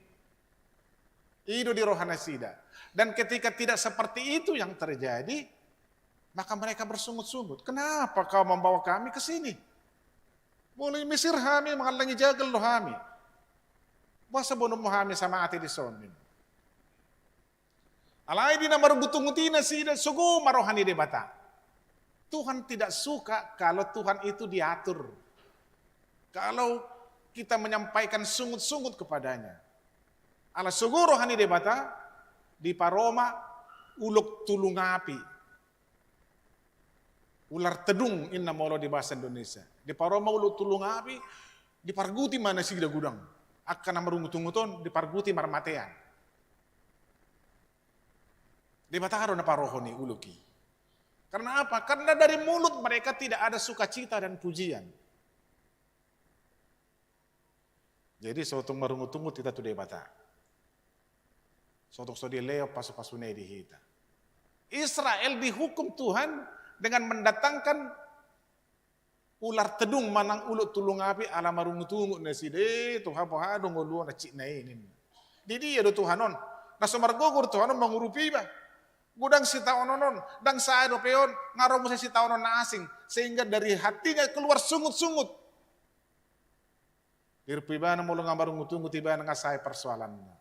I do di roha nasida. Dan ketika tidak seperti itu yang terjadi, maka mereka bersungut-sungut. Kenapa kau membawa kami ke sini? Molo i Mesir hami, mangallangi jagal do hami. Boasa boanonmu hami asa mate dison? Alai di na marungutungut i nasida, sogo ma roha ni Debata. Tuhan tidak suka kalau Tuhan itu diatur. Kalau kita menyampaikan sungut-sungut kepadanya. Ala sogo roha ni Debata, diparo ma ulok tulung api. Ular tedung inna molo di bahasa Indonesia. Diparo ma ulok tulung api, diparguti ma nasida godang. Angka na marungutungut on, diparguti marmatean. Debata do na parohon i ulok i. Karena apa? Karena dari mulut mereka tidak ada sukacita dan pujian. Jadi so tung marungutungut hita tu Debata, so tung so dilehon pasupasuna i di hita. Israel dihukum Tuhan dengan mendatangkan ular tedung manang ulok tulung api ala marungutungut nasida. Eh, Tuhan, boha do ngolu on hansit na i, ninna. Di dia do Tuhan on? Na so margogo do Tuhan on mangurupi iba? Godang sitaonon on, ndang sae dope on, nga ro muse sitaonon na asing, sehingga dari hatinya keluar sungut-sungut. Dirimpu ibana molo nga marungutungut ibana nga sae persoalanna.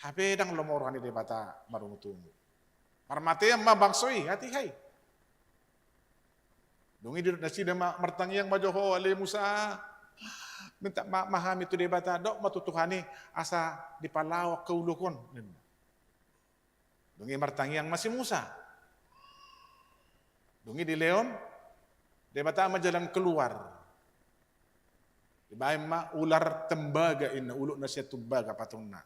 Hape ndang lomo roha ni Debata marungutungut. Marmatean ma bangso i hatiha i. Dung i didok nasida ma, martangiang ma jo ho ale Musa. Minta maaf ma hami tu Debata, dok ma tu Tuhan i asa dipalaho angka ulok on, ninna. Dung i martangiang ma si Musa. Dung i dilehon Debata ma jalan keluar. Dibaen ma ular tembaga inna, ulok na sian tumbaga patungna.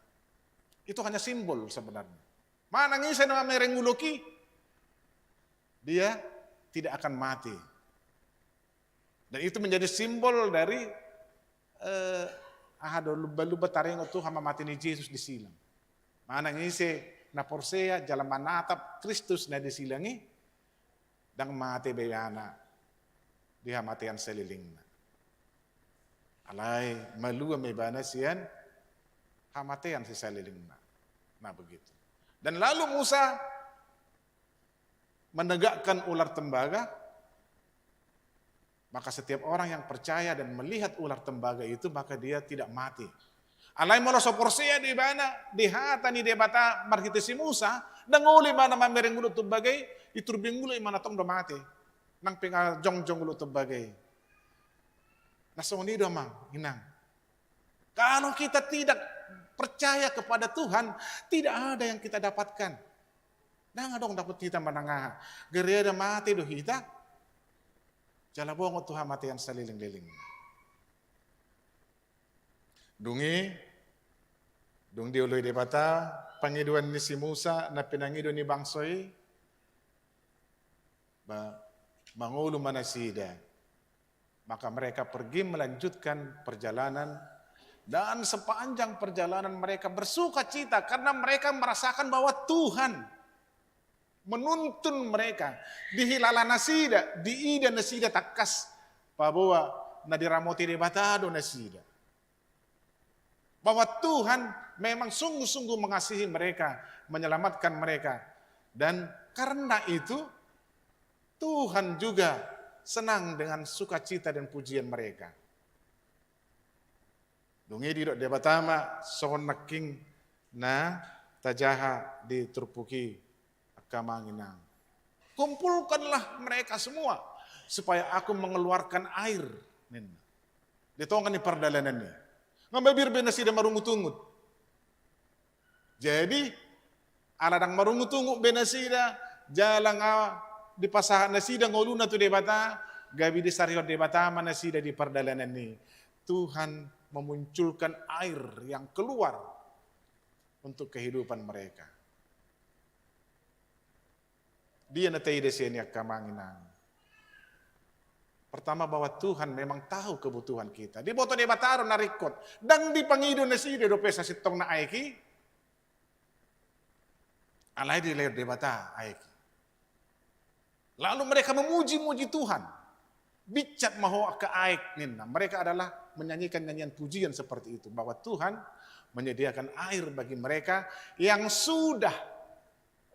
Itu hanya simbol sebenarnya. Manang ise na mamereng ulok i, dia tidak akan mati. Dan itu menjadi simbol dari, eh, aha do, lumba-lumba taringot tu hamamate ni Jesus di silang. Manang ise na porsea jala manatap Kristus na di silang i, ndang mate be ibana. di hamatean salelengna. Alai malua ma ibana sian hamatean sisalelengna. Nah, begitu. Dan lalu Musa menegakkan ular tembaga, maka setiap orang yang percaya dan melihat ular tembaga itu, maka dia tidak mati. Alai molo so porsea do ibana di hata ni Debata marhite si Musa, ndang olo ibana mamereng ulu tembaga i, iturbing ulu i manang tong do mate. Nang pe nga jongjong ulu tembaga i. Nah, songon i do, amang inang. Kalau kita tidak percaya kepada Tuhan, tidak ada yang kita dapatkan. Ndang adong dapot hita manang aha. Gereda mate do hita, jala bongot tu hamatean saleleng-leleng. Dung i, dung dioloi Debata pangidoan ni si Musa na pinangido ni bangso i, ba, mangolu ma nasida. Maka mereka pergi melanjutkan perjalanan, dan sepanjang perjalanan mereka bersukacita karena mereka merasakan bahwa Tuhan menuntun mereka, dihilala nasida, diida nasida tangkas paboa na diramoti Debata do nasida. Bahwa Tuhan memang sungguh-sungguh mengasihi mereka, menyelamatkan mereka. Dan karena itu, Tuhan juga senang dengan sukacita dan pujian mereka. Dung i didok Debata ma songon nangkin na tajaha di turpuk i, angka amang inang. Kumpulkanlah mereka semua, supaya aku mengeluarkan air, ninna. Di tonga ni pardalanan i. Nga mabiar be nasida marungut-ungut. Jadi, ala ndang marungut-ungut be nasida, jala nga dipasahat nasida ngoluna tu Debata, gabe disarihon Debata ma nasida di pardalanan i. Tuhan memunculkan air yang keluar untuk kehidupan mereka. Dia na taida sian i, angka amang inang. Pertama, bahwa Tuhan memang tahu kebutuhan kita. Diboto Debata do na ringkot. Ndang dipangido nasida dope sasintongna aek i. Alai dilehon Debata aek i. Lalu mereka memuji-muji Tuhan. Bincang ma ho angka aek, ninna. Mereka adalah menyanyikan nyanyian pujian seperti itu, bahwa Tuhan menyediakan air bagi mereka yang sudah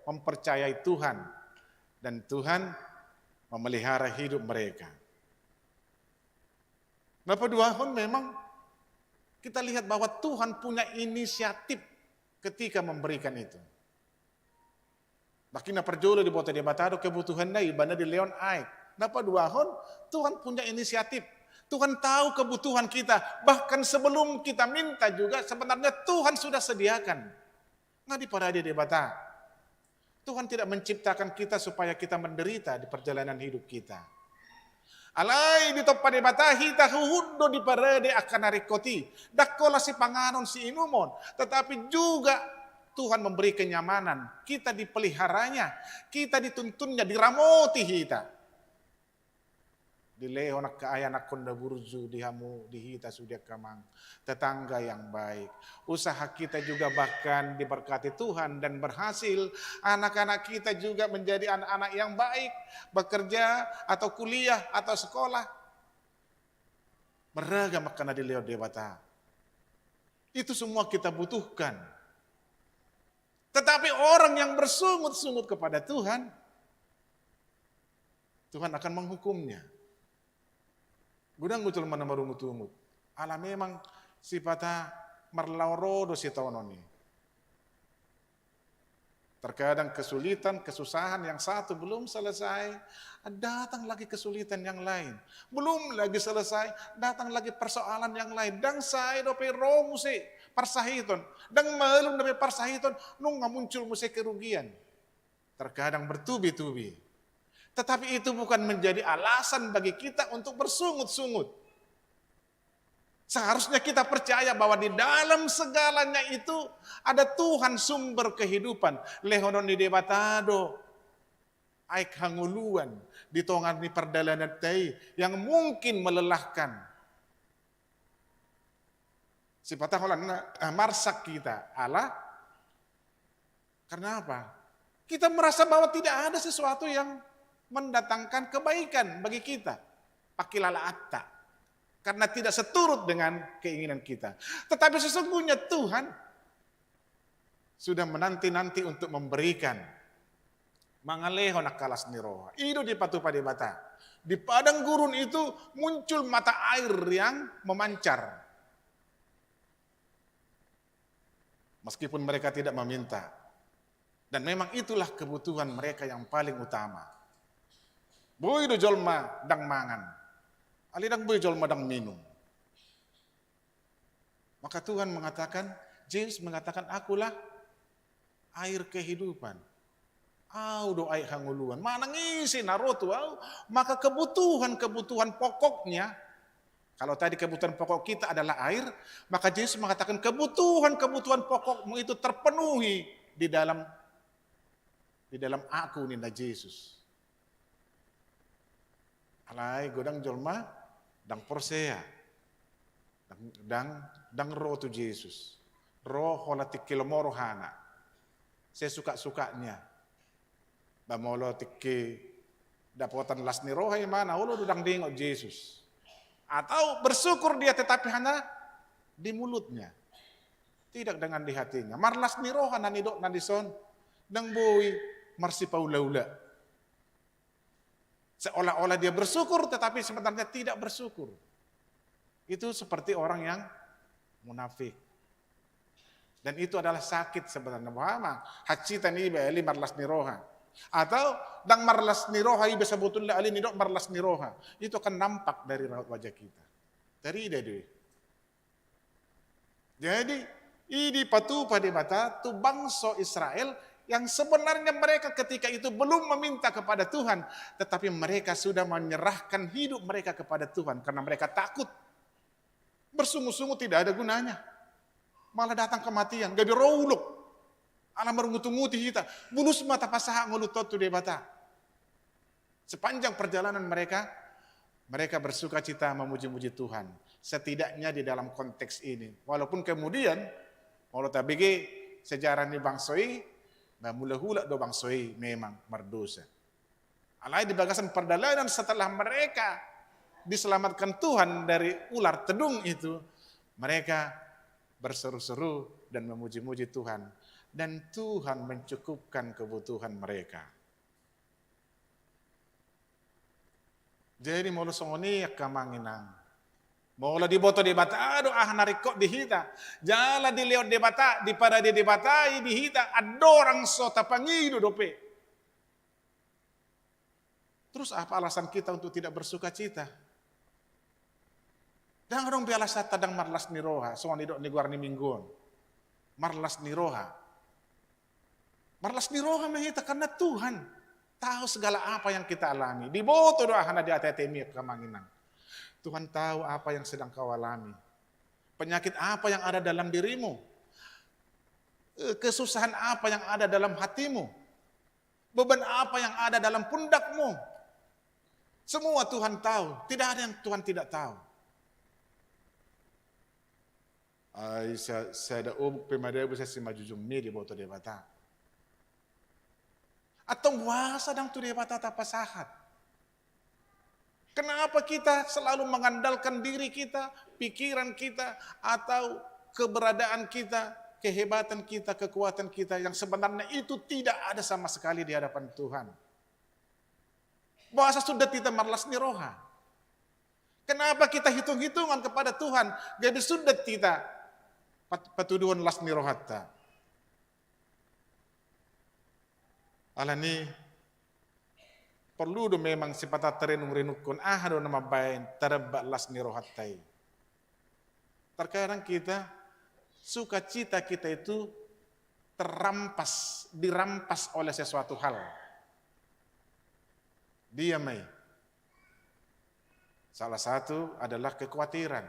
mempercayai Tuhan, dan Tuhan memelihara hidup mereka. Na paduahon, memang kita lihat bahwa Tuhan punya inisiatif ketika memberikan itu. Nangkin na parjolo diboto Debata do kebutuhanna, ibana dilehon aek. Na paduahon, Tuhan punya inisiatif. Tuhan tahu kebutuhan kita. Bahkan sebelum kita minta juga, sebenarnya Tuhan sudah sediakan. Nga diparade Debata. Tuhan tidak menciptakan kita supaya kita menderita di perjalanan hidup kita. Alai ditompa Debata hita, huhut do diparade angka na ringkot i. Ndang holan sipanganon siinumon, tetapi juga Tuhan memberi kenyamanan. Kita dipeliharanya, kita dituntunnya, diramoti hita. Dilehon angka ai anakkon na burju di hamu, di hita sude angka amang, tetangga yang baik. Usaha kita juga bahkan diberkati Tuhan dan berhasil. Anak-anak kita juga menjadi anak-anak yang baik, bekerja atau kuliah atau sekolah. Beragam angka na dilehon Debata. Itu semua kita butuhkan. Tetapi orang yang bersungut-sungut kepada Tuhan, Tuhan akan menghukumnya. Godang do jolma na marungut-ungut. Ala memang sipata marlaho ro do sitaonon i. Terkadang kesulitan, kesusahan yang satu belum selesai, datang lagi kesulitan yang lain. Belum lagi selesai, datang lagi persoalan yang lain. Ndang sae dope ro muse parsahiton. Ndang malum dope parsahiton, nunga muncul muse kerugian. Terkadang bertubi-tubi. Tetapi itu bukan menjadi alasan bagi kita untuk bersungut-sungut. Seharusnya kita percaya bahwa di dalam segalanya itu ada Tuhan sumber kehidupan. Lehonon ni Debata do aek hangoluan di tonga ni pardalananta i yang mungkin melelahkan. Sipata holan, eh, marsak hita, ala, karena apa? Kita merasa bahwa tidak ada sesuatu yang mendatangkan kebaikan bagi kita. pangkilalaanta. Karena tidak seturut dengan keinginan kita. Tetapi sesungguhnya Tuhan sudah menanti-nanti untuk memberikan, mangalehon angka las ni roha. I do dipatupa Debata. Di padang gurun itu muncul mata air yang memancar. Meskipun mereka tidak meminta. Dan memang itulah kebutuhan mereka yang paling utama. Boi do jolma ndang mangan. Alai ndang boi jolma ndang minum. Maka Tuhan mengatakan, Yesus mengatakan, "Akulah air kehidupan. Au do aek hangoluan. Manang ise na ro tu Au, maka kebutuhan-kebutuhan pokoknya." Kalau tadi kebutuhan pokok kita adalah air, maka Yesus mengatakan, "Kebutuhan-kebutuhan pokokmu itu terpenuhi di dalam, di dalam Aku," ninna Yesus. Alai godang jolma ndang porsea, ndang, ndang, ndang ro tu Yesus. Ro holan tingki lomo rohana, sesuka-sukanya. Ba molo tingki dapotan las ni roha, ima na olo do ndang diingot Yesus. Atau bersyukur dia tetapi hanya di mulutnya, tidak dengan di hatinya. Marlas ni roha na nidokna dison, ndang boi marsipaula-ula. Seolah-olah dia bersyukur, tetapi sebenarnya tidak bersyukur. Itu seperti orang yang munafik. Dan itu adalah sakit sebenarnya. Boha ma hansitan iba ale marlas ni roha. Atau ndang marlas ni roha iba sebetulnya ale nidok marlas ni roha. Itu akan nampak dari raut wajah kita. Tarida do i. Jadi, i dipatupa Debata tu bangso Israel yang sebenarnya mereka ketika itu belum meminta kepada Tuhan, tetapi mereka sudah menyerahkan hidup mereka kepada Tuhan karena mereka takut. Bersungut-sungut tidak ada gunanya. Malah datang kematian, gabe ro ulok. Ala marungut-unguti hita, bulus ma tapasahat ngolunta on tu Debata. Sepanjang perjalanan mereka, mereka bersukacita memuji-muji Tuhan. Setidaknya di dalam konteks ini. Walaupun kemudian, molo tabege sejarah ni bangso i, ba mulak-ulak do bangso i memang mardosa. Alai di bagasan pardalanan setelah mereka diselamatkan Tuhan dari ular tedung itu, mereka berseru-seru dan memuji-muji Tuhan. Dan Tuhan mencukupkan kebutuhan mereka. Jadi molo songon i angka amang inang, molo diboto Debata do aha na ringkot di hita, jala dilehon Debata, diparade Debata i di hita, andorang so tapangido dope. Terus apa alasan kita untuk tidak bersukacita? Ndang adong be alasanta ndang marlas ni roha, songon nidok ni goar ni minggu on. Marlas ni roha. Marlas ni roha ma hita karena Tuhan tahu segala apa yang kita alami. Diboto do aha na di ate-atemi angka amang inang. Tuhan tahu apa yang sedang kau alami. Penyakit apa yang ada dalam dirimu? Eh, kesusahan apa yang ada dalam hatimu? Beban apa yang ada dalam pundakmu? Semua Tuhan tahu. Tidak ada yang Tuhan tidak tahu. Ai sa-, sada obuk pe madabu sian simanjujungmi diboto Debata. Antong boasa ndang tu Debata tapasahat? Kenapa kita selalu mengandalkan diri kita, pikiran kita, atau keberadaan kita, kehebatan kita, kekuatan kita yang sebenarnya itu tidak ada sama sekali di hadapan Tuhan? Boasa sundat hita marlas ni roha? Kenapa kita hitung-hitungan kepada Tuhan, gabe sundat hita pat-, patuduhon las ni rohanta? Alani, porlu do memang sipata tarenung-renungkon aha do na mambaen tadampak las ni rohanta i. Terkadang kita, sukacita kita itu terampas, dirampas oleh sesuatu hal. Dia ma i. Salah satu adalah kekhawatiran.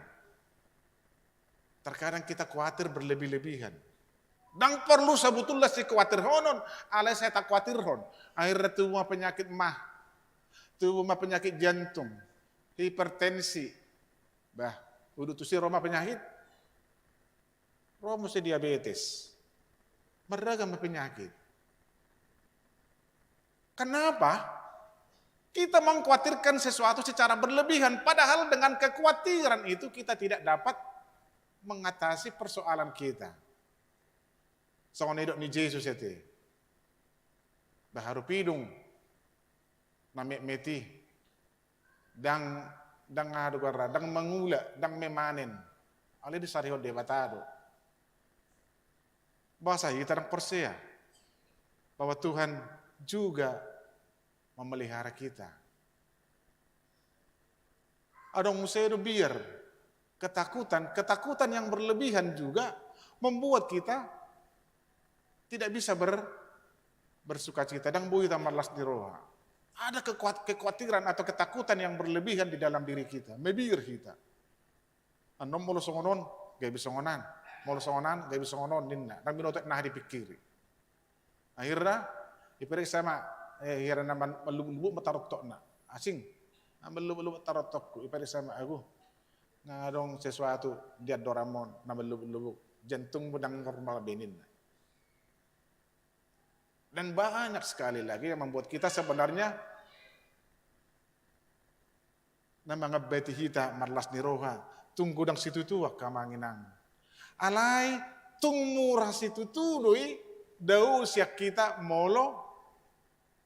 Terkadang kita khawatir berlebih-lebihan. Ndang porlu sabutulna sikuatirhonon, alai sai takhawatirhon. Akhirna tubu ma penyakit mah. Tubu ma penyakit jantung, hipertensi. Bah, udu tusi ro ma penyakit. Ro muse diabetes. Marragam ma penyakit. Kenapa? Kita mengkhawatirkan sesuatu secara berlebihan, padahal dengan kekhawatiran itu kita tidak dapat mengatasi persoalan kita. Songon nidok ni Jesus ate. Bah, haru pidung na metmet i, ndang, ndang aha do goarna, ndang mangula, ndang memanen. Alai disarihon Debata do. Boasa hita ndang porsea bahwa Tuhan juga memelihara kita. Adong muse do biar ketakutan, ketakutan yang berlebihan juga membuat kita tidak bisa ber, bersukacita, ndang boi hita marlas ni roha. Ada kekuat, kekhawatiran atau ketakutan yang berlebihan di dalam diri kita, mabiar hita. Annon molo songon on, gabe songon an. Molo songon an, gabe songon on, ninna. Ndang binoto na dipikiri. Akhirna, diperiksa ma, eh, hira na man-, manlubuk-lubuk ma tarontokna. Asing. Na manlubuk-lubuk tarontokku, diperiksa ma, agu. Ndang adong sesuatu di andoranmu on na manlubuk-lubuk. Jantungmu ndang normal be, ninna. Dan banyak sekali lagi yang membuat kita sebenarnya na mangambati hita marlas ni roha, tung godang situtu angka amang inang. Alai tung mura situtu do i dao sian hita molo,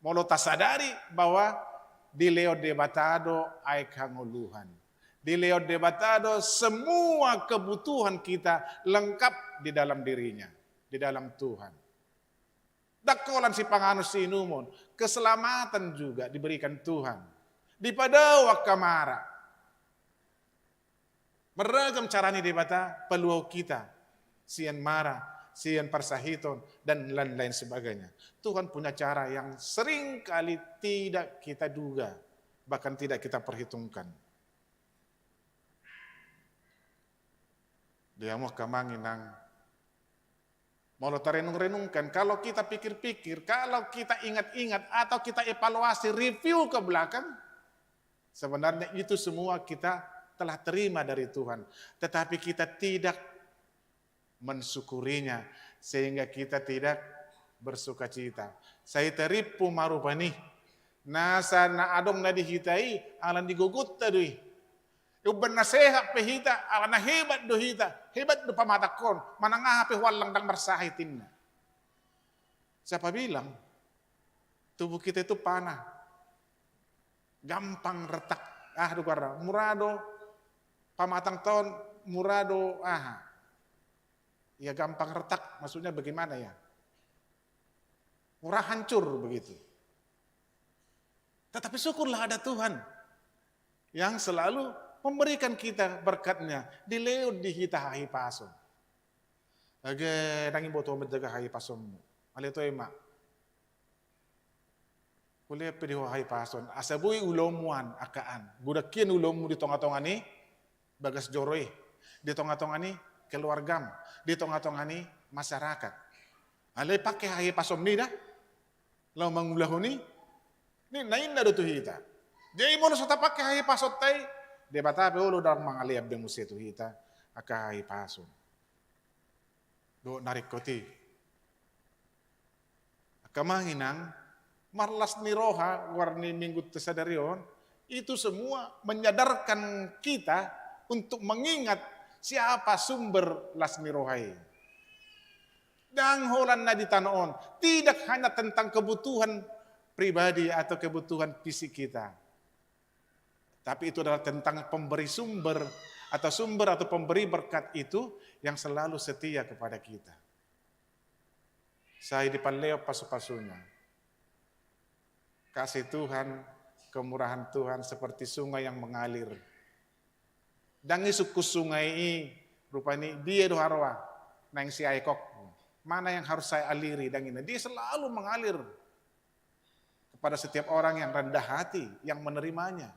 molo tasadari bahwa dilehon Debata do aek hangoluan. Dilehon Debata do semua kebutuhan kita lengkap di dalam dirinya, di dalam Tuhan. Ndang holan sipanganon siinumon, keselamatan juga diberikan Tuhan. Dipadao angka mara. Beragam cara ni Debata paluahon hita sian mara, sian parsahiton, dan lain-lain sebagainya. Tuhan punya cara yang sering kali tidak kita duga, bahkan tidak kita perhitungkan. Dia mau kemangin nang Molo tarenung-renungkan, kalau kita pikir-pikir, kalau kita ingat-ingat, atau kita evaluasi, review ke belakang, sebenarnya itu semua kita telah terima dari Tuhan. Tetapi kita tidak mensyukurinya, sehingga kita tidak bersukacita. Sai tarimpu ma rupani, nasa na adong na di hita i, ala ni gogonta do i. Umbahen na sehat pe hita, ala na hebat do hita, hebat do pamatangkon, manang aha pe huallang ndang marsahit ninna. Siapa bilang tubuh kita itu panah? Gampang retak. Ah, do goarna, mura do pamatangta on, mura do aha. Ya, gampang retak, maksudnya bagaimana ya? Murah hancur begitu. Tetapi syukurlah ada Tuhan yang selalu memberikan kita berkat-Nya, dilehon di hita hahipason. Age, ndang diboto manjaga hahipasonmu. Mauliate ma. Hulean pe di ho hahipason. Asa boi ulaonmu an, angka an. Godang hian ulaonmu di tonga-tonga ni bagas joro i, di tonga-tonga ni keluargam, di tonga-tonga ni masyarakat. Alai pake hahipasonmi da laho mangulahon i, ninna, ninna do tu hita. Jadi molo so tapake hahipasonta i, Debata pe olo ndang mangalean be muse tu hita angka hahipason. Dohot na ringkot i. Angka amang inang, marlas ni roha goar ni minggunta sadari on, itu semua menyadarkan kita untuk mengingat siapa sumber las ni roha i. Ndang holan na di tano on, tidak hanya tentang kebutuhan pribadi atau kebutuhan fisik kita. Tapi itu adalah tentang pemberi sumber, atau sumber atau pemberi berkat itu yang selalu setia kepada kita. Sai dipalehon pasu-pasunya. Kasih Tuhan, kemurahan Tuhan seperti sungai yang mengalir. Ndang disungkun sungai i, rupani dia do haroa naeng siaekon. Mana yang harus saya aliri, ndang ninna. Dia selalu mengalir kepada setiap orang yang rendah hati, yang menerimanya.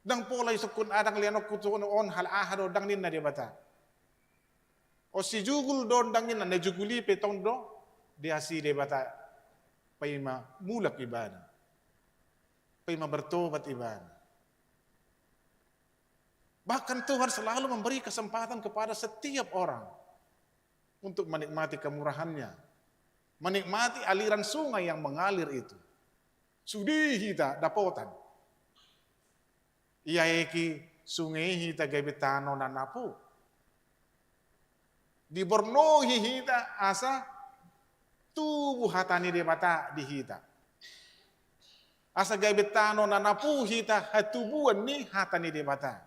Ndang pola disungkun, ah, ndang leanonku tu on, hal aha do, ndang ninna Debata. O, sijugul do on, ndang ninna, na dijugul i pe tong do diasi Debata, paima mulak ibana, paima bertobat ibana. Bahkan Tuhan selalu memberi kesempatan kepada setiap orang untuk menikmati kemurahan-Nya, menikmati aliran sungai yang mengalir itu. Sude hita dapotan. Iaeki sunge i hita gabe tano na napu. Dibornoi hita asa tubu hata ni Debata di hita. Asa gabe tano na napu hita hatubuan ni hata ni Debata.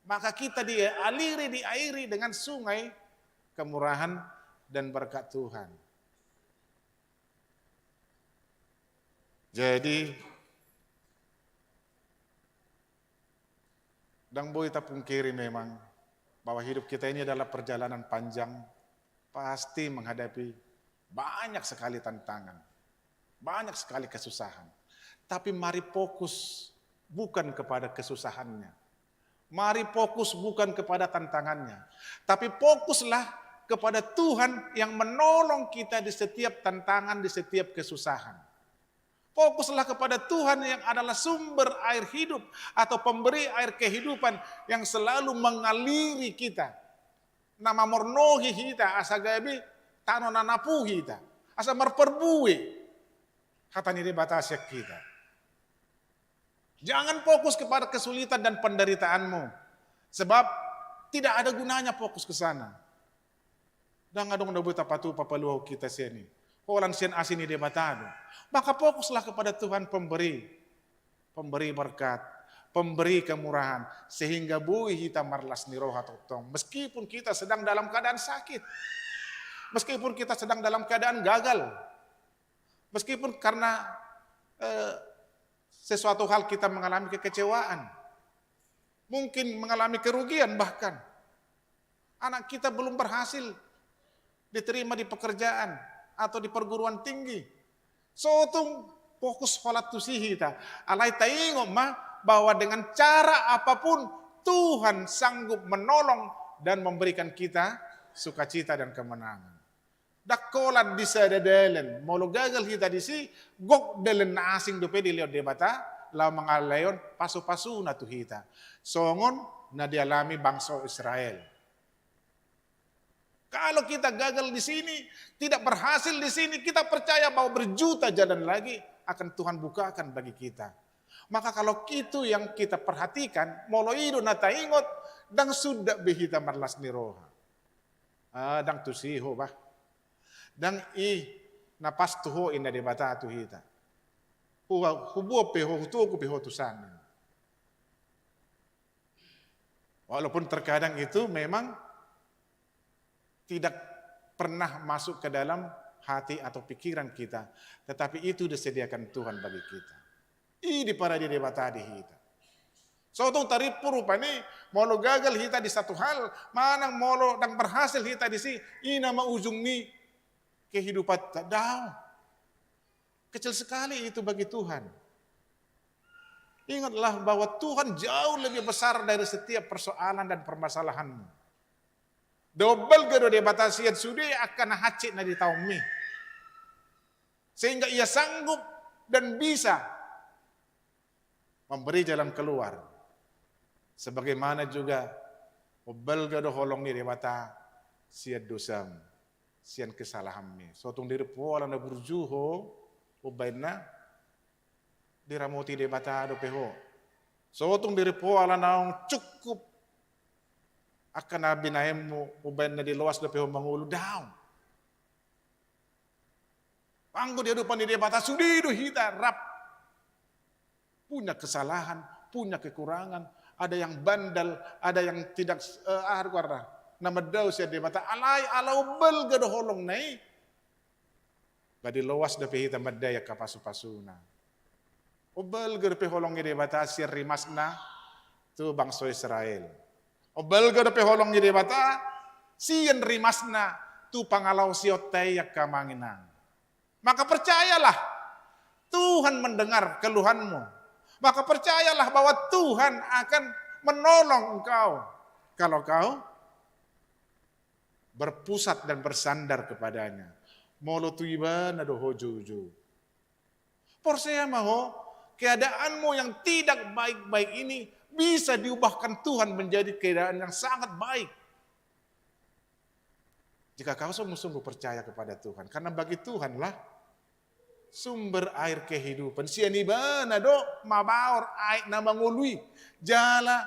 Maka kita dialiri, diairi dengan sungai kemurahan dan berkat Tuhan. Jadi, ndang boi tapungkiri memang bahwa hidup kita ini adalah perjalanan panjang, pasti menghadapi banyak sekali tantangan, banyak sekali kesusahan. Tapi mari fokus bukan kepada kesusahannya. Mari fokus bukan kepada tantangannya, tapi fokuslah kepada Tuhan yang menolong kita di setiap tantangan, di setiap kesusahan. Fokuslah kepada Tuhan yang adalah sumber air hidup atau pemberi air kehidupan yang selalu mengaliri kita. Na mamornohi hita asa gabe tano na napu hita. Asa marparbue hata ni Debata sian hita. Jangan fokus kepada kesulitan dan penderitaanmu. Sebab tidak ada gunanya fokus ke sana. Ndang adong na boi tapatupa paluahon hita sian i. Holan sian asi ni Debata do. Maka fokuslah kepada Tuhan pemberi. Pemberi berkat. Pemberi kemurahan. Sehingga boi hita marlas ni roha tongtong. Meskipun kita sedang dalam keadaan sakit. Meskipun kita sedang dalam keadaan gagal. Meskipun karena eh, sesuatu hal kita mengalami kekecewaan, mungkin mengalami kerugian bahkan. Anak kita belum berhasil diterima di pekerjaan atau di perguruan tinggi. Sotung fokus holan tusi hita. Alai taingot ma bahwa dengan cara apapun Tuhan sanggup menolong dan memberikan kita sukacita dan kemenangan. Ndang holan di sada dalan, molo gagal hita disi, gok dalan na asing dope dilehon Debata, laho mangalehon pasu-pasuna tu hita. Songon na dialami bangso Israel. Kalau kita gagal di sini, tidak berhasil di sini, kita percaya bahwa berjuta jalan lagi akan Tuhan bukakan bagi kita. Maka kalau itu yang kita perhatikan, molo i do na taingot, ndang suda be hita marlas ni roha. Ah, ndang tusi ho bah. Ndang i na pas tu ho inna Debata tu hita. Hubuat pe ho, hutogu pe ho tu sana. Walaupun terkadang itu memang tidak pernah masuk ke dalam hati atau pikiran kita, tetapi itu disediakan Tuhan bagi kita. I diparade Debata di hita. Sotung tarimpu rupani, molo gagal hita di satu hal, manang molo ndang berhasil hita disi, i na ma ujung ni kehidupanta. Daong. Kecil sekali itu bagi Tuhan. Ingatlah bahwa Tuhan jauh lebih besar dari setiap persoalan dan permasalahanmu. Ndang balga do Debata sian sude angka na hansit na ditaonmi. Sehingga Ia sanggup dan bisa memberi jalan keluar. Sebagaimana juga umbalga do holong ni Debata sian dosam, sian kesalahanmi. Sotung dirimpu ho ala na burju ho, umbahen na diramoti Debata dope ho. Sotung dirimpu ho ala naung cukup angka na binahenmu, umbahen na diloas dope ho mangolu, daong. Anggo di adopan ni Debata sude do hita rap punya kesalahan, punya kekurangan, ada yang bandal, ada yang tidak eh, ah, goarna, na mandao sian Debata, alai ala umbalga do holongna i, ba diloas dope hita mandai angka pasu-pasuna. Umbalga dope holong ni Debata sian rimasna tu bangso Israel. Umbalga dope holong ni Debata sian rimasna tu pangalaosionta i angka amang inang. Maka percayalah, Tuhan mendengar keluhanmu. Maka percayalah bahwa Tuhan akan menolong engkau kalau kau berpusat dan bersandar kepada-Nya. Molo tu Ibana do ho joujou. Porsea ma ho, keadaanmu yang tidak baik-baik ini bisa diubahkan Tuhan menjadi keadaan yang sangat baik. Jika kau sungguh-sungguh percaya kepada Tuhan, karena bagi Tuhanlah Sumber air kehidupan. Sian ibana do mabaor aek na mangolu i. Jala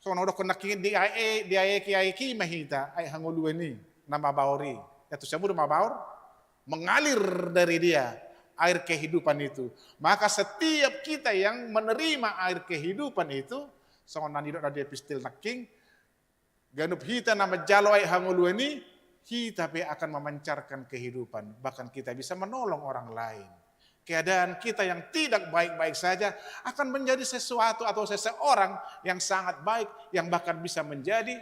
songon na hudokkon nangkin, diaeki aek i ma hita, aek hangoluan i na mabaor i. Ia tu sian muna do mabaor, mengalir dari dia air kehidupan itu. Maka setiap kita yang menerima air kehidupan itu, songon na nidok na di epistel nangkin, ganup hita na manjalo aek hangoluan i, hita pe akan memancarkan kehidupan. Bahkan kita bisa menolong orang lain. Keadaan kita yang tidak baik-baik saja akan menjadi sesuatu atau seseorang yang sangat baik, yang bahkan bisa menjadi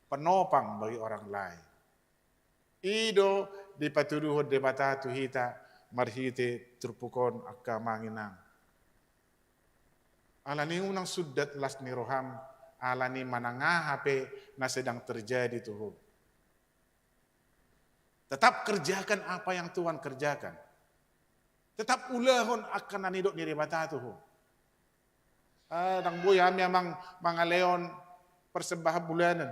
penopang bagi orang lain. I do dipatuduhon Debata tu hita marhite turpuk on, angka amang inang. Alani unang sundat las ni roham, alani manang aha pe na sedang terjadi tu ho. Tetap kerjakan apa yang Tuhan kerjakan. Tetap ulahon angka na nidok ni Debata tu ho. Ah, ndang boi hami, amang, mangalehon persembahan bulanan.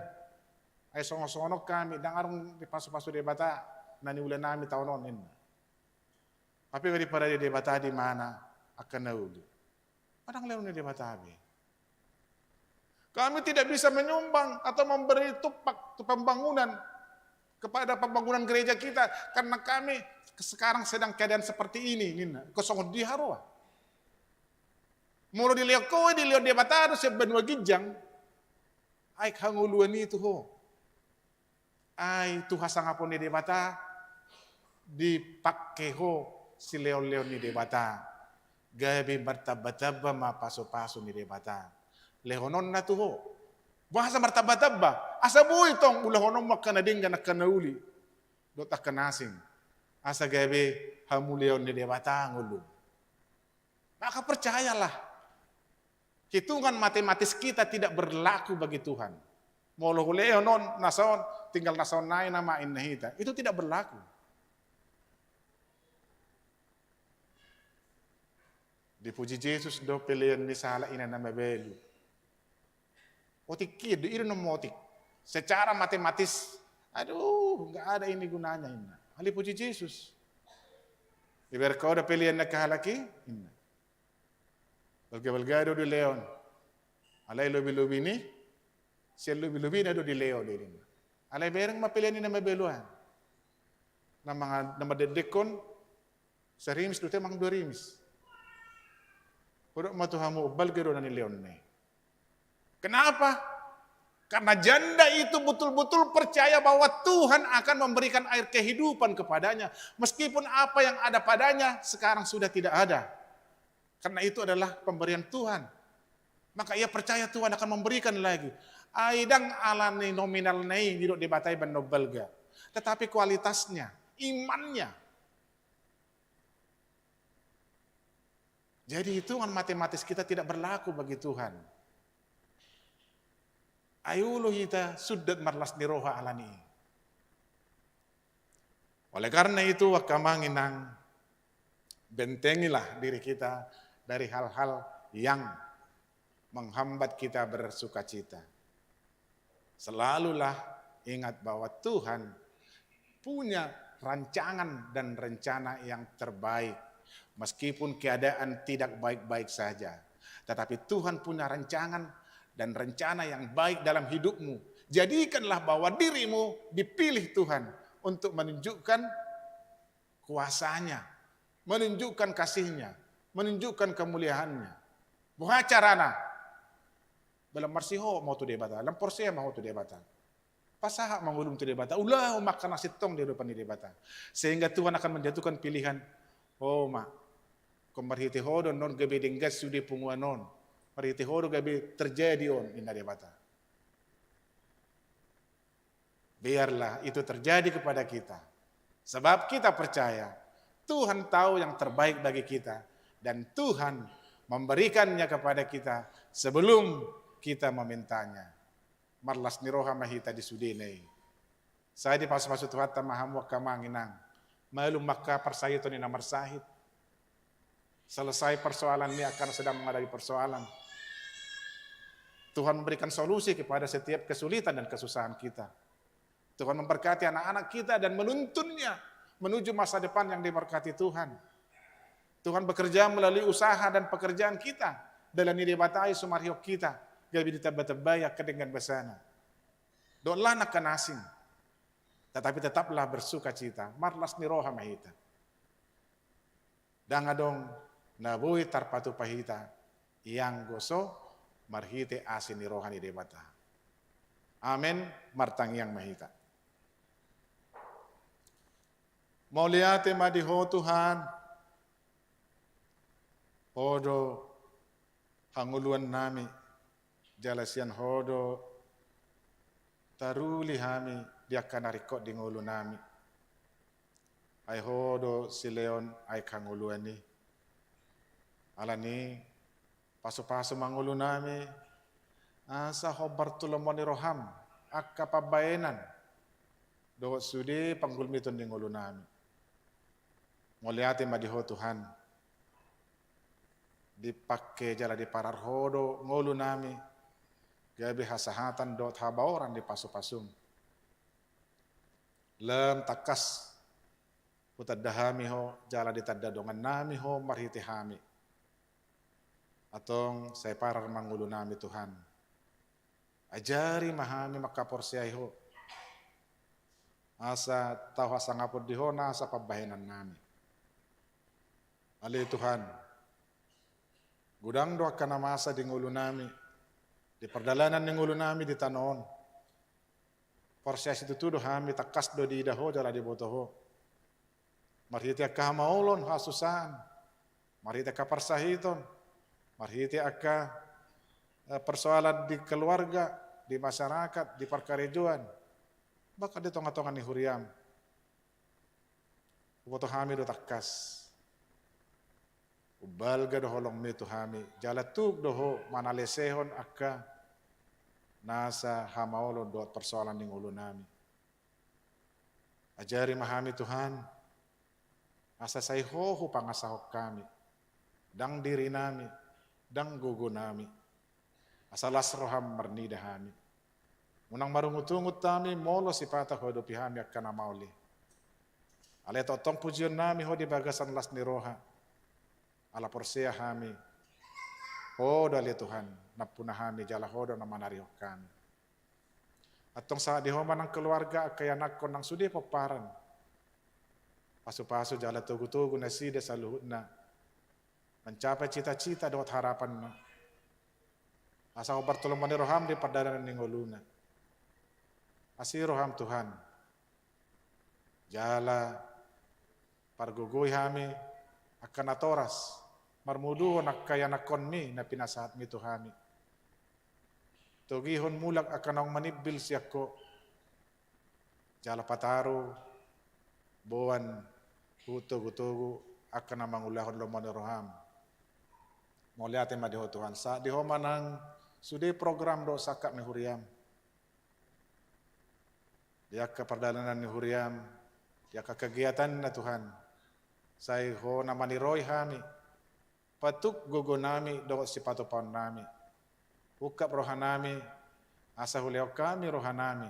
Ai songon-songon on hami, ndang adong dipasupasu Debata na niula nami taon on, ninna. Hape ma diparade Debata di ibana angka na uli. Ndang lehon ni Debata be. Kami tidak bisa menyumbang atau memberi tumpak tu pembangunan, kepada pembangunan gereja kita, karena kami sekarang sedang keadaan seperti ini, ninna. Ingkon songon dia haroa? Molo dilehon ho, dilehon Debata do sian banua ginjang aek hangoluan i tu ho. Ai tu hasangapon ni Debata dipangke ho silehon-lehon ni Debata. Gabe martamba-tamba ma pasupasu ni Debata lehononna tu ho. Boasa martamba-tamba? Asa boi tong ulahononmu angka na denggan, angka na uli dohot angka na asing, asa gabe hamuliaon ni Debata ngolum. Maka percayalah, hitungan matematis kita tidak berlaku bagi Tuhan. Molo hulehon on, na son, tinggal na son nai nama, inna hita. Itu tidak berlaku. Dipuji Jesus do pelean ni sahalak ina na mabalu. Otik i do, i do nama otik. Secara matematis, aduh, nggak ada ini gunanya, inna. Alai dipuji Jesus. Dibereng ho do pelean ni angka halak i, inna. Balga-balga do dilehon. Alai lobi-lobi ni, sian lobi-lobina do dilehon, ninna. Alai bereng ma pelean ni na mabalu an. Na manga-, na mandendekhon, sarimis dohot manang dua rimis. Hudok ma tu hamu, umbalga do na nilehonna i. Kenapa? Karena janda itu betul-betul percaya bahwa Tuhan akan memberikan air kehidupan kepadanya. Meskipun apa yang ada padanya sekarang sudah tidak ada. Karena itu adalah pemberian Tuhan. Maka ia percaya Tuhan akan memberikan lagi. Ai ndang alani nominalna i didok Debata i bahen na umbalga. Tetapi kualitasnya, imannya. Jadi hitungan matematis kita tidak berlaku bagi Tuhan. Ai olo hita sundat marlas ni roha alani i. Oleh karena itu, angka amang inang, bentengilah diri kita dari hal-hal yang menghambat kita bersukacita. Selalulah ingat bahwa Tuhan punya rancangan dan rencana yang terbaik. Meskipun keadaan tidak baik-baik saja, tetapi Tuhan punya rancangan dan rencana yang baik dalam hidupmu. Jadikanlah bahwa dirimu dipilih Tuhan untuk menunjukkan kuasa-Nya, menunjukkan kasih-Nya, menunjukkan kemuliaan-Nya. Boha carana? Lam marsihot ma ho tu Debata, lam porsea ma ho tu Debata. Pasahat ma ngolum tu Debata, ulahon ma angka na sintong di adopan ni Debata. Sehingga Tuhan akan menjatuhkan pilihan, o ma, ingkon marhite ho do annon gabe denggan sude punguan on, marhite ho do gabe terjadi on, ninna Debata. Biarlah itu terjadi kepada kita. Sebab kita percaya, Tuhan tahu yang terbaik bagi kita, dan Tuhan memberikannya kepada kita sebelum kita meminta-Nya. Marlas ni roha ma hita di sudena i. Sai dipasupasu Tuhanta ma hamu angka amang inang. Malum ma angka parsahiton ni na marsahit. Selesai persoalan ni angka na sedang menghadapi persoalan. Tuhan memberikan solusi kepada setiap kesulitan dan kesusahan kita. Tuhan memberkati anak-anak kita dan menuntunnya menuju masa depan yang diberkati Tuhan. Tuhan bekerja melalui usaha dan pekerjaan kita. Dalan ni Debata i sumarihon hita, gabe ditambatambai angka denggan basana. Dohot lan angka na asing. Tetapi tetaplah bersukacita, marlas ni roha ma hita. Ndang adong na boi tarpatupa hita, ianggo so marhite asi ni roha ni Debata. Amen, martangiang ma hita. Mauliate ma di Ho Tuhan, Ho do hangoluan nami, jala sian Ho do taruli hami di angka na ringkot di ngolu nami. Ai Ho do silehon aek hangoluan i. Alani i, pasupasu ma ngolu nami, asa hombar tu lomo ni roham angka pambahenan dohot sude panggulmiton ni ngolu nami. Mauliate ma di Ho Tuhan, dipangke jala diparar Ho do ngolu nami, gabe hasahatan dohot habaoran ni pasupasum. Lam tangkas hutanda hami Ho, jala ditanda dongan nami Ho marhite hami. Antong sai parar ma ngolu nami Tuhan. Ajari ma hami mangkaporseai Ho, asa tau hasangapon di Ho nasa pambahenan nami. Ale Tuhan, godang do angka na masa di ngolu nami, di pardalanan ni ngolu nami di tano on. Porsea situtu do hami, tangkas do diida Ho jala diboto Ho. Marhite angka hamaolon, hasusaan, marhite angka parsahiton, marhite angka, eh, persoalan di keluarga, di masyarakat, di parkarejoan, bahkan di tongatonga ni huriam. Huboto hami do tangkas, umbalga do holongmi tu hami, jala tuk do Ho manalesehon angka nasa hamaolon dohot persoalan ni ngolu nami. Ajari ma hami Tuhan, asa sai Ho hupangasahon hami, ndang diri nami, ndang gogo nami, asa las roham marnida hami. Unang marungutungut hami molo sipata huadopi hami angka na maol i. Alai tongtong pujion nami Ho di bagasan las ni roha. Ala porsea hami, Ho do ale Tuhan nampuna hami jala Ho do na manarihon hami. Antong sahat di Ho ma nang keluarga, angka ianakhon nang sude pomparan. Pasupasu jala togutogu nasida saluhutna mancapai citacita dohot harapanna. Asa hombar tu lomo ni roham di pardalanan ni ngoluna. Asi roham Tuhan. Jala pargogoi hami angka natoras, marmuduhon angka ianakhonmi na pinasahatmi tu hami. Togihon mulak angka naung manimbil sian Ho. Jala pataru boan huhut togutogu angka na mangulahon lomo ni roham. Mauliate ma di Ho Tuhan. Sahat di Ho ma nang sude program dohot sangkap ni huriam. Di angka pardalanan ni huriam, di angka kegiatanna Tuhan. Sai Ho na maniroi hami, patuk gogo nami dohot sipatupaon nami. Ungkap roha nami, asa hulehon hami roha nami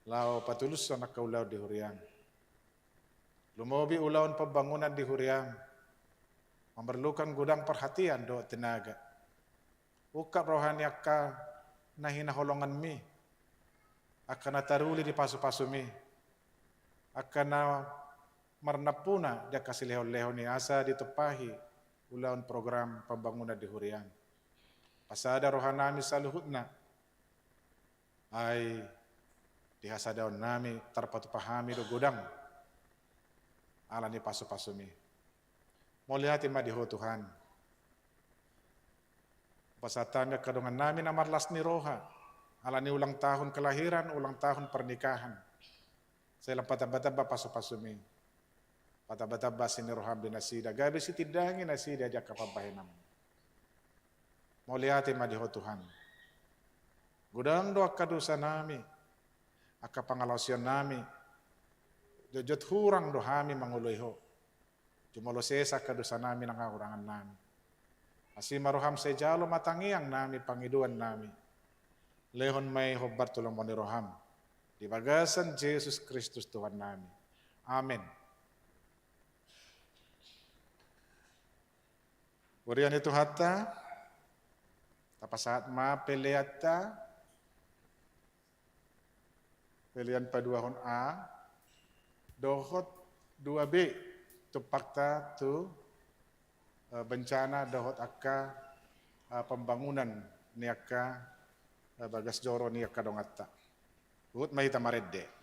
laho patulushon angka ulaon di huriam. Lumobi ulaon pembangunan di huriam, memerlukan godang perhatian dohot tenaga. Ungkap roha ni angka na hinaholonganmi, angka na taruli di pasupasumi, angka na marnampuna di angka silehonlehon i, asa ditumpahi ulaon program pembangunan di huriam. Pasada roha nami saluhutna, ai di hasadaon nami tarpatupa hami do godang ala ni pasupasumi. Mauliate ma di Ho Tuhan. Hupasahat hami angka dongan nami na marlas ni roha ala ni ulang tahun kelahiran, ulang tahun pernikahan. Sai lam patamba-tamba pasupasumi. Patamba-tamba asi ni roham di nasida, gabe sitindangi nasida di angka pambahenanmi. Mauliate ma di Ho Tuhan. Godang do angka dosa nami, angka pangalaosion nami, jotjot hurang do hami mangoloi Ho. Jumolo sesa angka dosa nami nang hahurangan nami. Asi ma roham, sai jalo ma tangiang nami, pangidoan nami. Lehon ma i hombar tu lomo ni roham. Di bagasan Jesus Kristus Tuhan nami. Amen. Huria ni Tuhanta, tapasahat ma peleanta, pelean paduahon A dohot dua B, tumpakta tu, eh, bencana dohot angka, eh, pembangunan ni angka, eh, bagas joro ni angka donganta. Huhut ma hita marende.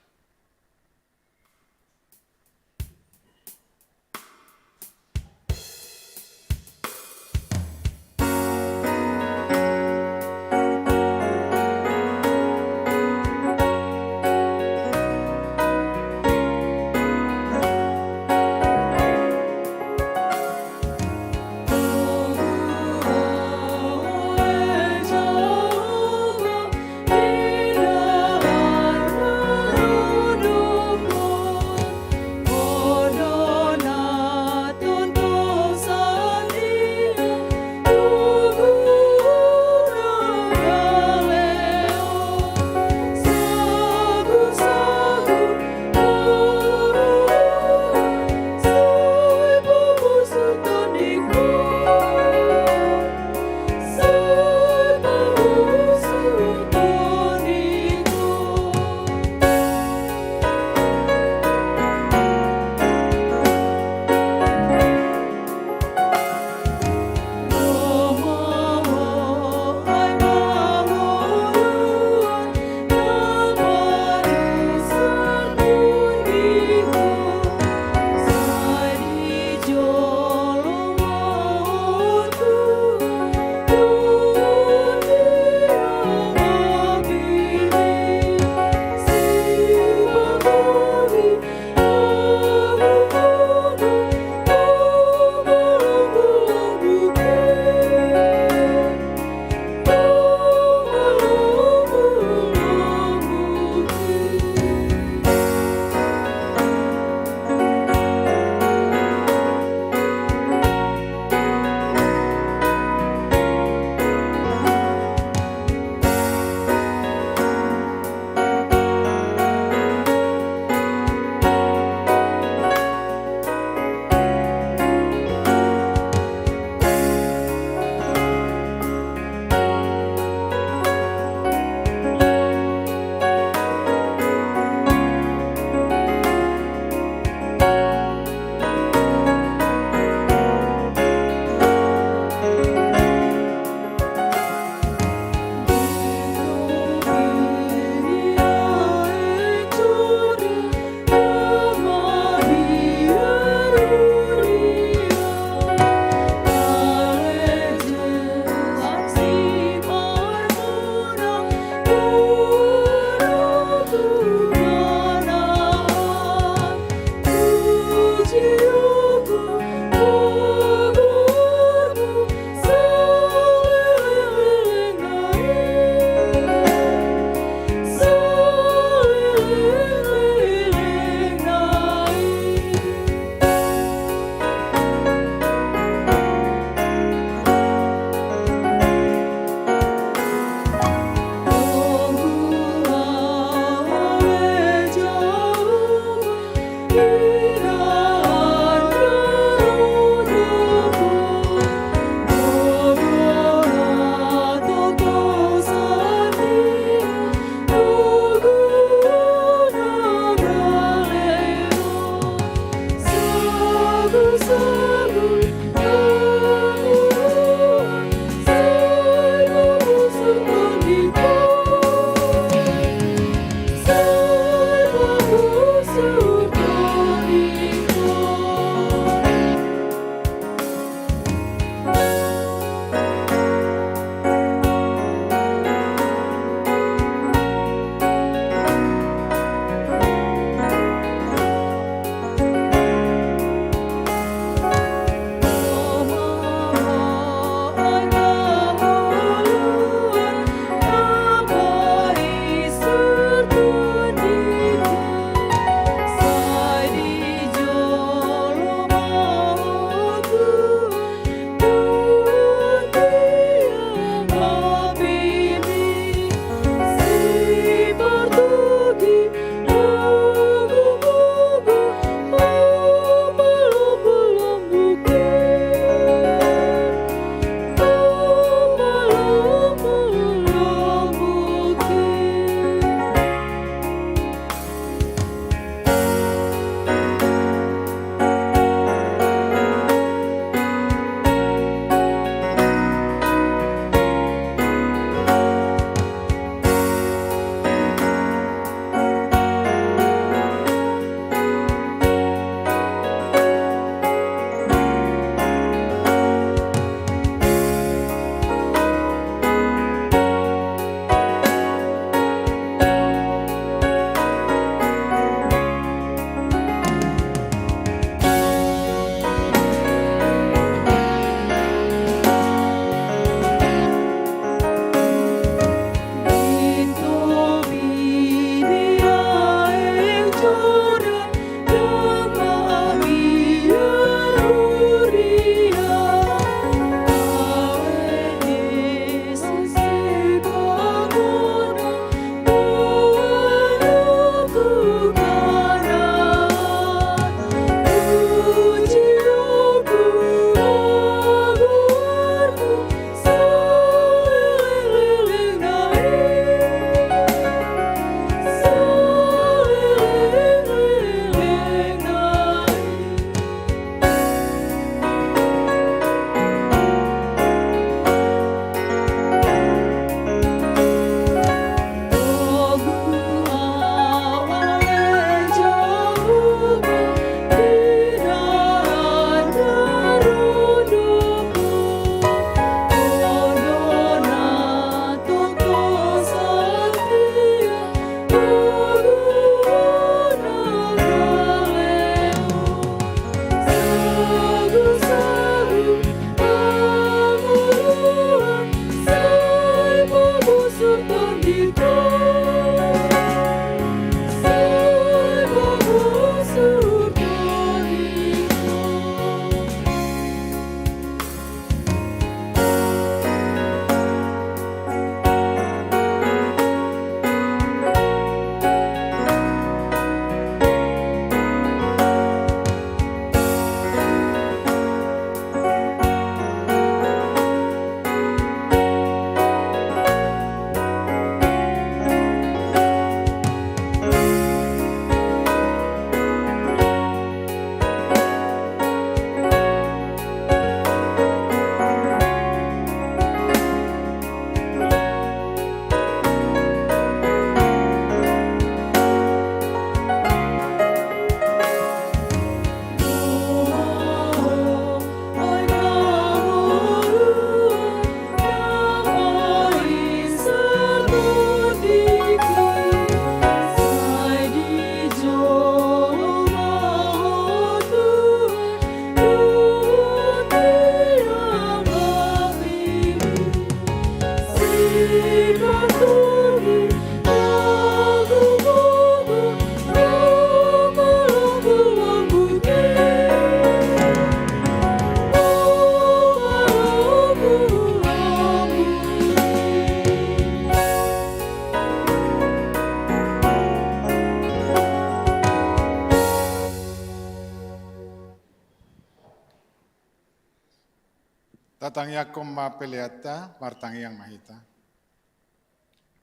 Tatangiangkon ma peleanta, martangiang ma hita.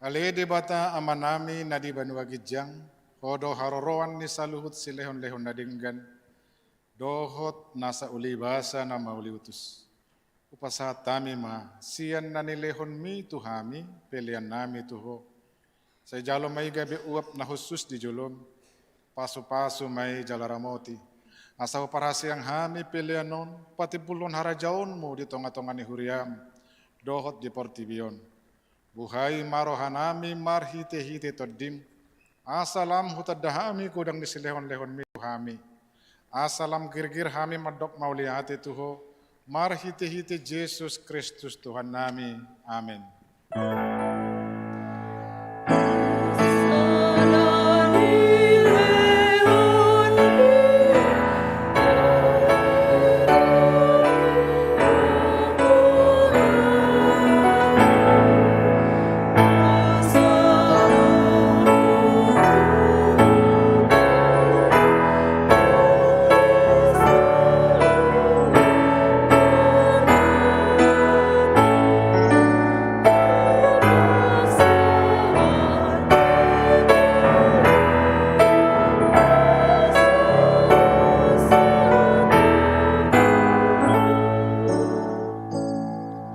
Ale Debata Amanami na di banua ginjang, Ho do haroroan ni saluhut silehonlehon na denggan, dohot nasa uli basa na mauliutus. Hupasahat hami ma sian na nilehonmi tu hami peleannami tu Ho. Sai jalo ma i gabe uap na hushus di jolom, pasupasu ma i jala ramoti. Asa huparhaseang hami pelean on, patimbulhon harajaonmu di tongatonga ni huriam, dohot di portibi on. Buhai ma rohanami marhitehite Tondim, asa lam hutanda hami godang ni silehonlehonmi tu hami. Asa lam girgir hami mandok mauliate tu Ho, marhitehite Jesus Kristus Tuhannami. Amen.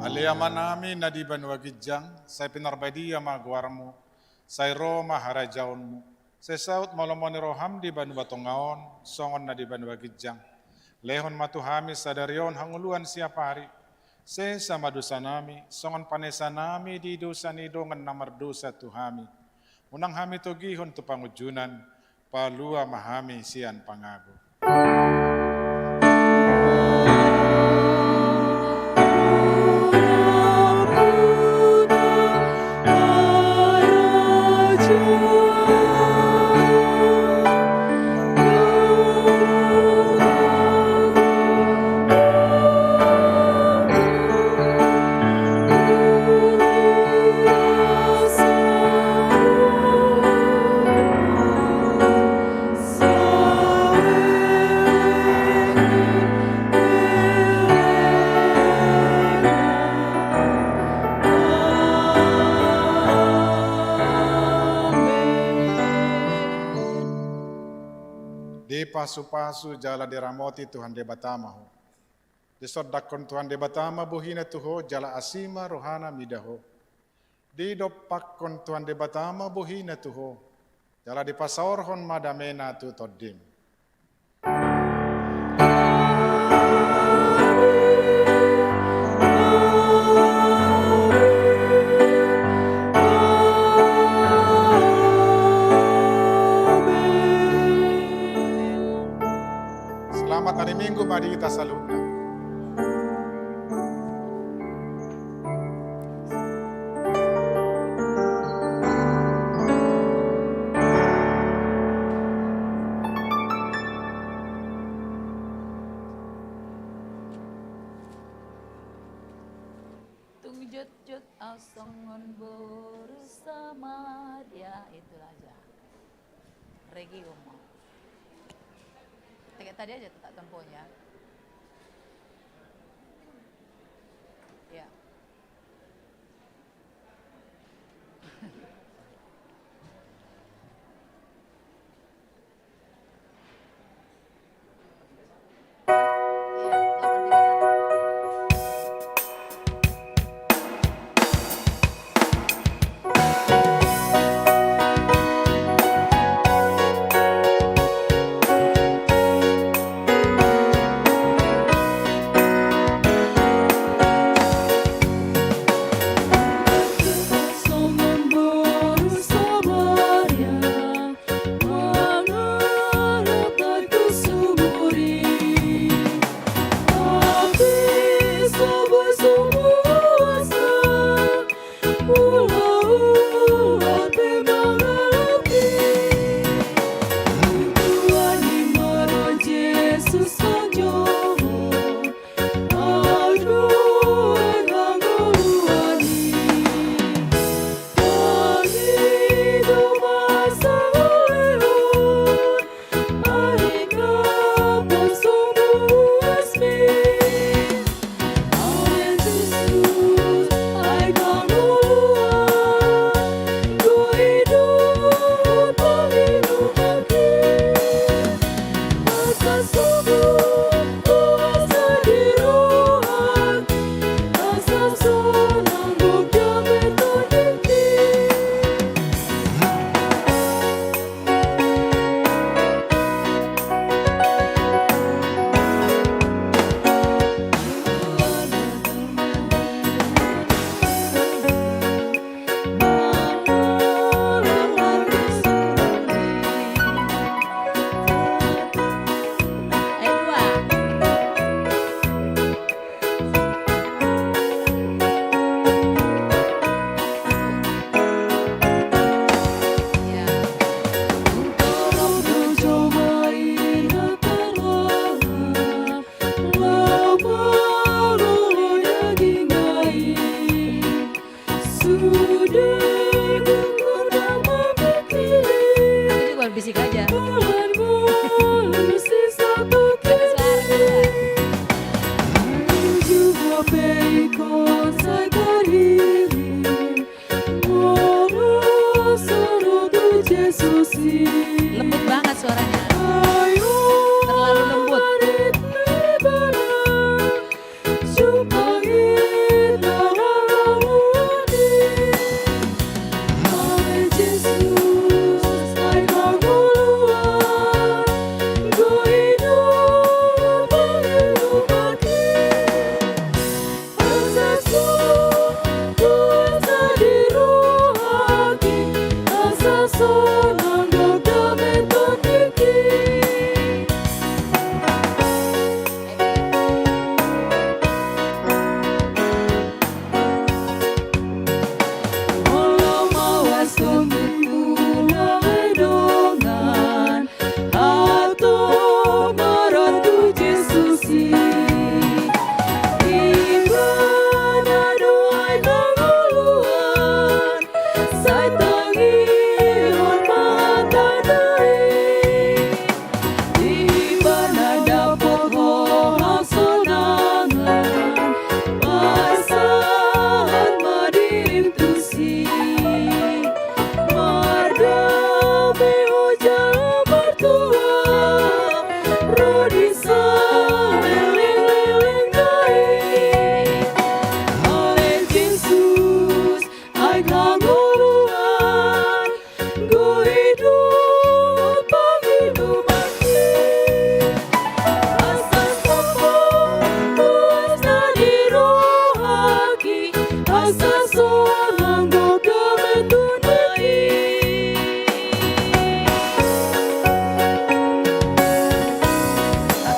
Ale Amanami na di banua ginjang, sai pinarbadia ma goarmu, sai ro ma harajaonmu, sai saut ma lomo ni roham di banua tonga on, songon na di banua ginjang. Lehon ma tu hami sadari on hangoluan siapari, sesa ma dosanami, songon panesanami di dosa ni dongan na mardosa tu hami. Unang hami togihon tu pangunjunan, palua ma hami sian pangago. Dipasupasu jala diramoti Tuhan Debata ma ho. Disondangkon Tuhan Debata ma bohina tu ho jala asi ma rohana mida ho. Didompakkon Tuhan Debata ma bohina tu ho jala dipasaorhon ma damena tu tondim. Selamat hari Minggu ma di hita saluhutna. Tung jotjot au songon boru Samaria, itu aja. Regium. Tadi aja tak temponya.